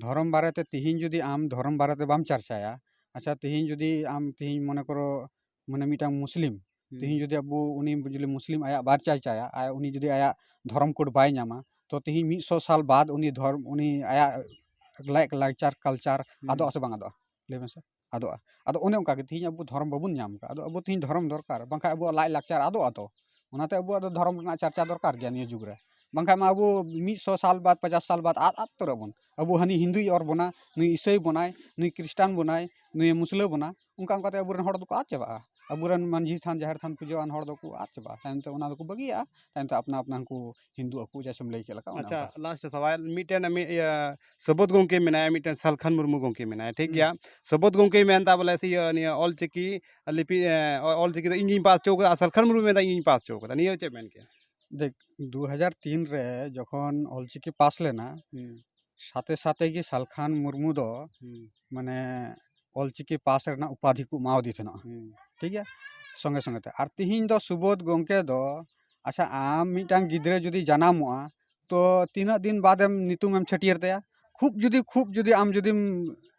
ᱫᱷᱚᱨᱚᱢ ᱵᱟᱨᱮᱛᱮ ᱛᱤᱦᱤᱧ ᱡᱩᱫᱤ ᱟᱢ ᱫᱷᱚᱨᱚᱢ ᱵᱟᱨᱮᱛᱮ ᱵᱟᱢ ᱪᱟᱨᱪᱟᱭᱟ, ᱟᱪᱪᱷᱟ, ᱛᱤᱦᱤᱧ ᱡᱩᱫᱤ ᱟᱢ ᱛᱤᱦᱤᱧ ᱢᱚᱱᱮ ᱠᱚᱨᱚ ᱢᱟᱱᱮ ᱢᱤᱫᱴᱟᱝ ᱢᱩᱥᱞᱤᱢ, ᱦᱩᱸ᱾ ᱛᱤᱦᱤᱧ ᱡᱩᱫᱤ ᱟᱵᱚ ᱩᱱᱤ ᱡᱩᱫᱤ ᱢᱩᱥᱞᱤᱢ ᱟᱭᱟᱜ ᱵᱟᱭ ᱪᱟᱨᱪᱟᱭᱟ, ᱟᱨ ᱩᱱᱤ ᱡᱩᱫᱤ ᱟᱭᱟᱜ ᱫᱷᱚᱨᱚᱢ code ᱵᱟᱭ ᱧᱟᱢᱟ, ᱛᱚ ᱛᱤᱦᱤᱧ ᱢᱤᱫ ᱥᱚ ᱥᱟᱞ ᱵᱟᱫ ᱩᱱᱤ ᱫᱷᱚᱨᱢ-, ᱩᱱᱤ ᱟᱭᱟᱜ ᱞᱟᱭ-, ᱞᱟᱠᱪᱟᱨ, culture ᱦᱩᱸ᱾ ᱟᱫᱚᱜᱼᱟ ᱥᱮ ᱵᱟᱝ ᱟᱫᱚᱜᱼᱟ? ᱞᱟᱹᱭ ᱢᱮᱥᱮ, ᱟᱫᱚᱜᱼᱟ᱾ ᱟᱫᱚ ᱚᱱᱮ ᱚᱱᱠᱟ ᱜᱮ ᱛᱤᱦᱤᱧ ᱟᱵᱚ ᱫᱷᱚᱨᱚᱢ ᱵᱟᱵᱚᱱ ᱧᱟᱢ ᱠᱟᱜ, ᱟᱫᱚ ᱟᱵᱚ ᱛᱤᱦᱤᱧ ᱫᱷᱚᱨᱚᱢ ᱫᱚᱨᱠᱟᱨ, ᱵᱟᱝᱠᱷᱟᱱ ᱟᱵᱚᱣᱟᱜ ᱞᱟᱭ ᱞᱟᱠᱪᱟᱨ ᱟᱫᱚᱜᱼᱟ ᱛᱚ᱾ ᱚᱱᱟᱛᱮ ᱟᱵᱚᱣᱟᱜ ᱫᱚ ᱫᱷᱚᱨᱚᱢ ᱨᱮᱱᱟᱜ ᱪᱟᱨᱪᱟ ᱫᱚᱨᱠᱟᱨ ᱜᱮᱭᱟ ᱱᱤᱭᱟᱹ ᱡᱩᱜᱽ ᱨᱮ᱾ ᱵᱟᱝᱠᱷᱟᱱ ᱢᱟ ᱟᱵᱚ ᱢᱤᱫ ᱥᱚ ᱥᱟᱞ ᱵᱟᱫ, ᱯᱚᱪᱟᱥ ᱥᱟᱞ ᱵᱟᱫ ᱟᱫ, ᱟᱫ ᱩᱛᱟᱹᱨᱚᱜ ᱟᱵᱚᱱ᱾ ᱟᱵᱚ ᱦᱟᱹᱱᱤ ᱦᱤᱱᱫᱩᱭ ᱚᱨ ᱵᱚᱱᱟ, ᱱᱩᱭ ᱤᱥᱟᱹᱭ ᱵᱚᱱᱟᱭ, ᱱᱩᱭ ᱠᱷᱨᱤᱥᱴᱟᱱ ᱵᱚᱱᱟᱭ, ᱱᱩᱭ ᱢᱩᱥᱞᱟᱹ ᱵᱚᱱᱟ, ᱚᱱᱠᱟ ᱚᱱᱠᱟᱛᱮ ᱟᱵᱚᱨᱮᱱ ᱦᱚᱲ ᱫᱚᱠᱚ ᱟᱫ ᱪᱟᱵᱟᱜᱼᱟ᱾ ᱟᱵᱚᱨᱮᱱ ᱢᱟᱹᱡᱷᱤ ᱛᱷᱟᱱ, ᱡᱟᱦᱮᱨ ᱛᱷᱟᱱ ᱯᱩᱡᱟᱹᱣᱟᱱ ᱦᱚᱲ ᱫᱚᱠᱚ ᱟᱫ ᱪᱟᱵᱟᱜᱼᱟ᱾ ᱛᱟᱭᱚᱢ ᱛᱮ ᱚᱱᱟ ᱫᱚᱠᱚ ᱵᱟᱹᱜᱤᱭᱟᱜᱼᱟ, ᱛᱟᱭᱚᱢ ᱛᱮ ᱟᱯᱱᱟ ᱟᱯᱱᱟ ᱩᱱᱠᱩ ᱦᱤᱱᱫᱩ ᱟᱠᱚ ᱡᱟᱭᱥᱮᱢ ᱞᱟᱹᱭ ᱠᱮᱫ ᱞᱮᱠᱟ, ᱚᱱᱮ ᱟᱪᱪᱷᱟ, ᱚᱱᱠᱟ᱾ Last ᱥᱟᱣᱟᱞ, ᱢᱤᱫᱴᱮᱱ ᱢᱤᱫ, ᱤᱭᱟᱹ, ᱥᱩᱵᱳᱫᱷ ᱜᱚᱢᱠᱮ ᱢᱮᱱᱟᱭᱟ, ᱢᱤᱫᱴᱮᱱ ᱥᱟᱞᱠᱷᱟᱱ ᱢᱩᱨᱢᱩ ᱜᱚᱢᱠᱮ ᱢᱮᱱᱟᱭᱟ, ᱴᱷᱤᱠ ᱦᱩᱸ᱾ ᱜᱮᱭᱟ? ᱥᱩᱵᱳᱫᱷ ᱜᱚᱢᱠᱮᱭ ᱢᱮᱱᱫᱟ ᱵᱚᱞᱮ ᱥᱮ ᱤᱭᱟᱹ, ᱱᱤᱭᱟᱹ ᱚᱞ ᱪᱤᱠᱤ ᱞᱤᱯᱤ, ᱮ, ᱚ-, ᱚᱞ ᱪᱤᱠᱤ ᱫᱚ ᱤᱧ ᱜᱤᱧ ᱯᱟᱥ ᱦᱚᱪᱚ ᱠᱟᱫᱟ, ᱟᱨ ᱥᱟᱞᱠᱷᱟᱱ ᱢᱩᱨᱢᱩᱭ ᱢᱮᱱᱫᱟ ᱤᱧ ᱜᱤᱧ ᱯᱟᱥ ᱦᱚᱪᱚ ᱠᱟᱫᱟ᱾ ᱱᱤᱭᱟᱹ ᱪᱮᱫ ᱢᱮᱱ ᱠᱮᱭᱟ? ᱫᱮᱠ, ᱫᱩ ᱦᱟᱡᱟᱨ ᱛᱤᱱ ᱨᱮ ᱡᱚᱠᱷᱚᱱ ᱚᱞ ᱪᱤᱠᱤ ᱯᱟᱥ ᱞᱮᱱᱟ, ᱦᱩᱸ᱾ ᱥᱟᱛᱮ ᱥᱟᱛᱮ ᱜᱮ ᱥᱟᱞᱠᱷᱟᱱ ᱢᱩᱨᱢᱩ ᱫᱚ ᱦᱩᱸ᱾ ᱢᱟᱱᱮ ᱚᱞ ᱪᱤᱠᱤ ᱯᱟᱥ ᱨᱮᱱᱟᱜ ᱩᱯᱟᱫᱷᱤ ᱠᱚ ᱮᱢᱟᱣᱟᱫᱮ ᱛᱟᱦᱮᱱᱟ᱾ ᱦᱩᱸ᱾ ᱴᱷᱤᱠ ᱜᱮᱭᱟ? ᱥᱚᱸᱜᱮ ᱥᱚᱸᱜᱮ ᱛᱮ᱾ ᱟᱨ ᱛᱤᱦᱤᱧ ᱫᱚ ᱥᱩᱵᱳᱫᱷ ᱜᱚᱢᱠᱮ ᱫᱚ, ᱟᱪᱪᱷᱟ, ᱟᱢ ᱢᱤᱫᱴᱟᱝ ᱜᱤᱫᱽᱨᱟᱹ ᱡᱩᱫᱤ ᱡᱟᱱᱟᱢᱚᱜᱼᱟ, ᱛᱚ ᱛᱤᱱᱟᱹᱜ ᱫᱤᱱ ᱵᱟᱫᱮᱢ ᱧᱩᱛᱩᱢᱮᱢ ᱪᱷᱟᱹᱴᱭᱟᱹᱨ ᱛᱟᱭᱟ? ᱠᱷᱩᱵ ᱡᱩᱫᱤ ᱠᱷᱩᱵ ᱡᱩᱫᱤ ᱟᱢ ᱡᱩᱫᱤᱢ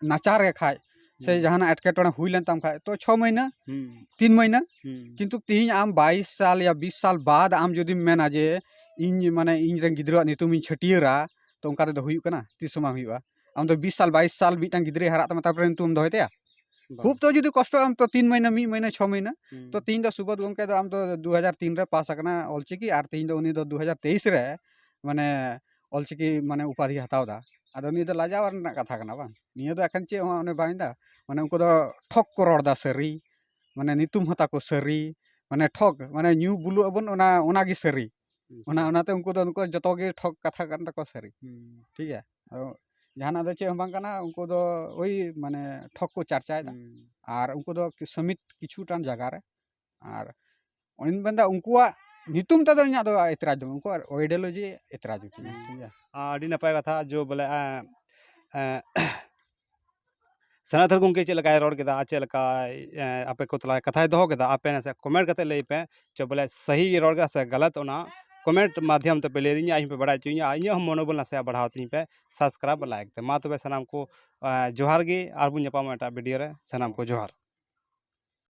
ᱱᱟᱪᱟᱨ ᱜᱮ ᱠᱷᱟᱡ, ᱥᱮ ᱦᱩᱸ᱾ ᱡᱟᱦᱟᱱᱟᱜ ᱮᱴᱠᱮᱴᱚᱬᱮ ᱦᱩᱭ ᱞᱮᱱ ᱛᱟᱢ ᱠᱷᱟᱡ, ᱛᱚ ᱪᱷᱚ ᱢᱟᱹᱦᱱᱟᱹ, ᱦᱩᱸ᱾ ᱛᱤᱱ ᱢᱟᱹᱦᱱᱟᱹ᱾ ᱦᱩᱸ᱾ ᱠᱤᱱᱛᱩ ᱛᱤᱦᱤᱧ ᱟᱢ ᱵᱟᱭᱤᱥ ᱥᱟᱞ ᱭᱟ ᱵᱤᱥ ᱥᱟᱞ ᱵᱟᱫ ᱟᱢ ᱡᱩᱫᱤᱢ ᱢᱮᱱᱟ ᱡᱮ ᱤᱧ, ᱢᱟᱱᱮ, ᱤᱧ ᱨᱮᱱ ᱜᱤᱫᱽᱨᱟᱹᱣᱟᱜ ᱧᱩᱛᱩᱢ ᱤᱧ ᱪᱷᱟᱹᱴᱭᱟᱹᱨᱟ, ᱛᱚ ᱚᱱᱠᱟ ᱛᱮᱫᱚ ᱦᱩᱭᱩᱜ ᱠᱟᱱᱟ? ᱛᱤᱥ ᱦᱚᱸ ᱵᱟᱝ ᱦᱩᱭᱩᱜᱼᱟ᱾ ᱟᱢ ᱫᱚ ᱵᱤᱥ ᱥᱟᱞ, ᱵᱟᱭᱤᱥ ᱥᱟᱞ ᱢᱤᱫᱴᱟᱝ ᱜᱤᱫᱽᱨᱟᱹᱭ ᱦᱟᱨᱟᱜ ᱛᱟᱢᱟ, ᱛᱟᱨᱯᱚᱨᱮ ᱧᱩᱛᱩᱢ ᱫᱚᱦᱚᱭ ᱛᱟᱭᱟ? ᱵᱟᱝ᱾ ᱠᱷᱩᱵ ᱛᱚ ᱡᱩᱫᱤ ᱠᱚᱥᱴᱚ ᱟᱢ ᱛᱚ ᱛᱤᱱ ᱢᱟᱹᱦᱱᱟᱹ, ᱢᱤᱫ ᱢᱟᱹᱦᱱᱟᱹ, ᱪᱷᱚ ᱢᱟᱹᱦᱱᱟᱹ᱾ ᱦᱩᱸ᱾ ᱛᱚ ᱛᱤᱦᱤᱧ ᱫᱚ ᱥᱩᱵᱳᱫᱷ ᱜᱚᱢᱠᱮ ᱫᱚ ᱟᱢ ᱫᱚ ᱫᱩ ᱦᱟᱡᱟᱨ ᱛᱤᱱ ᱨᱮ ᱯᱟᱥ ᱟᱠᱟᱱᱟ ᱚᱞᱪᱤᱠᱤ, ᱟᱨ ᱛᱤᱦᱤᱧ ᱫᱚ ᱩᱱᱤ ᱫᱚ ᱫᱩ ᱦᱟᱡᱟᱨ ᱛᱮᱭᱤᱥ ᱨᱮ, ᱢᱟᱱᱮ, ᱚᱞᱪᱤᱠᱤ, ᱢᱟᱱᱮ, ᱩᱯᱟᱫᱷᱤ ᱦᱟᱛᱟᱣ ᱮᱫᱟ᱾ ᱟᱫᱚ ᱱᱤᱭᱟᱹ ᱫᱚ ᱞᱟᱡᱟᱣ ᱨᱮᱱᱟᱜ ᱠᱟᱛᱷᱟ ᱠᱟᱱᱟ ᱵᱟᱝ? ᱱᱤᱭᱟᱹ ᱫᱚ ᱮᱠᱷᱮᱱ ᱪᱮᱫ ᱦᱚᱸ ᱚᱱᱮ ᱵᱟᱝ ᱫᱟ, ᱢᱟᱱᱮ, ᱩᱱᱠᱩ ᱫᱚ ᱴᱷᱚᱠ ᱠᱚ ᱨᱚᱲ ᱮᱫᱟ ᱥᱟᱹᱨᱤ, ᱢᱟᱱᱮ, ᱧᱩᱛᱩᱢ ᱦᱚᱸ ᱛᱟᱠᱚ ᱥᱟᱹᱨᱤ, ᱢᱟᱱᱮ, ᱴᱷᱚᱠ, ᱢᱟᱱᱮ, ᱧᱩ ᱵᱩᱞᱩᱜ ᱟᱵᱚᱱ, ᱚᱱᱟ, ᱚᱱᱟ ᱜᱮ ᱥᱟᱹᱨᱤ᱾ ᱚᱱᱟ, ᱟᱪᱪᱷᱟ᱾ ᱚᱱᱟᱛᱮ ᱩᱱᱠᱩ ᱫᱚ, ᱩᱱᱠᱩ ᱡᱚᱛᱚ ᱜᱮ ᱴᱷᱚᱠ ᱠᱟᱛᱷᱟ ᱠᱟᱱ ᱛᱟᱠᱚ ᱥᱟᱹᱨᱤ᱾ ᱦᱩᱸ᱾ ᱴᱷᱤᱠ ᱜᱮᱭᱟ? ᱟᱫᱚ ᱡᱟᱦᱟᱱᱟᱜ ᱫᱚ ᱪᱮᱫ ᱦᱚᱸ ᱵᱟᱝ ᱠᱟᱱᱟ, ᱩᱱᱠᱩ ᱫᱚ ᱳᱭ, ᱢᱟᱱᱮ, ᱴᱷᱚᱠ ᱠᱚ ᱪᱟᱨᱪᱟᱭᱮᱫᱟ᱾ ᱦᱩᱸ᱾ ᱟᱨ ᱩᱱᱠᱩ ᱫᱚ ᱠᱤ-, ᱥᱤᱢᱤᱛ ᱠᱤᱪᱷᱩᱴᱟᱱ ᱡᱟᱭᱜᱟ ᱨᱮ᱾ ᱟᱨ ᱚᱱᱮᱧ ᱢᱮᱱᱫᱟ, ᱩᱱᱠᱩᱣᱟᱜ ᱧᱩᱛᱩᱢ ᱛᱮᱫᱚ ᱤᱧᱟᱹᱜ ᱫᱚ ᱮᱛᱨᱟᱡᱽ ᱫᱚ ᱵᱟᱹᱱᱩᱜ, ᱩᱱᱠᱩᱣᱟᱜ ideology ᱮᱛᱨᱟᱡᱽ ᱜᱮᱛᱤᱧᱟ, ᱦᱩᱸ᱾ ᱴᱷᱤᱠ ᱜᱮᱭᱟ? ᱟᱹᱰᱤ ᱱᱟᱯᱟᱭ ᱠᱟᱛᱷᱟ, ᱡᱚ ᱵᱚᱞᱮ, ᱮᱸ, ᱮᱸ, ᱥᱮᱱᱟᱛᱷᱟᱨ ᱜᱚᱢᱠᱮ ᱪᱮᱫ ᱞᱮᱠᱟᱭ ᱨᱚᱲ ᱠᱮᱫᱟ, ᱟᱨ ᱪᱮᱫ ᱞᱮᱠᱟ, ᱮᱸ, ᱟᱯᱮ ᱠᱚ ᱛᱟᱞᱟᱨᱮ ᱠᱟᱛᱷᱟᱭ ᱫᱚᱦᱚ ᱠᱮᱫᱟ, ᱟᱯᱮ ᱱᱟᱥᱮ comment ᱠᱟᱛᱮ ᱞᱟᱹᱭ ᱯᱮ, ᱪᱚ ᱵᱚᱞᱮ ᱥᱟᱹᱦᱤ ᱨᱚᱲ ᱠᱮᱫᱟ ᱥᱮ ᱜᱟᱞᱟᱛ, ᱚᱱᱟ comment ᱢᱟᱫᱷᱭᱚᱢ ᱛᱮᱯᱮ ᱞᱟᱹᱭ ᱫᱤᱧᱟ, ᱤᱧ ᱯᱮ ᱵᱟᱲᱟᱭ ᱦᱚᱪᱚᱧᱟ, ᱟᱨ ᱤᱧᱟᱹᱜ ᱦᱚᱸ ᱢᱚᱱᱳᱵᱚᱞ ᱱᱟᱥᱮᱭᱟᱜ ᱵᱟᱲᱦᱟᱣ ᱛᱤᱧ ᱯᱮ, subscribe, like ᱛᱮ᱾ ᱢᱟ ᱛᱚᱵᱮ ᱥᱟᱱᱟᱢ ᱠᱚ, ᱮᱸ, ᱡᱚᱦᱟᱨ ᱜᱮ, ᱟᱨ ᱵᱚᱱ ᱧᱟᱯᱟᱢᱟ ᱮᱴᱟᱜ video ᱨᱮ᱾ ᱥᱟᱱᱟᱢ ᱠᱚ ᱡᱚᱦᱟᱨ᱾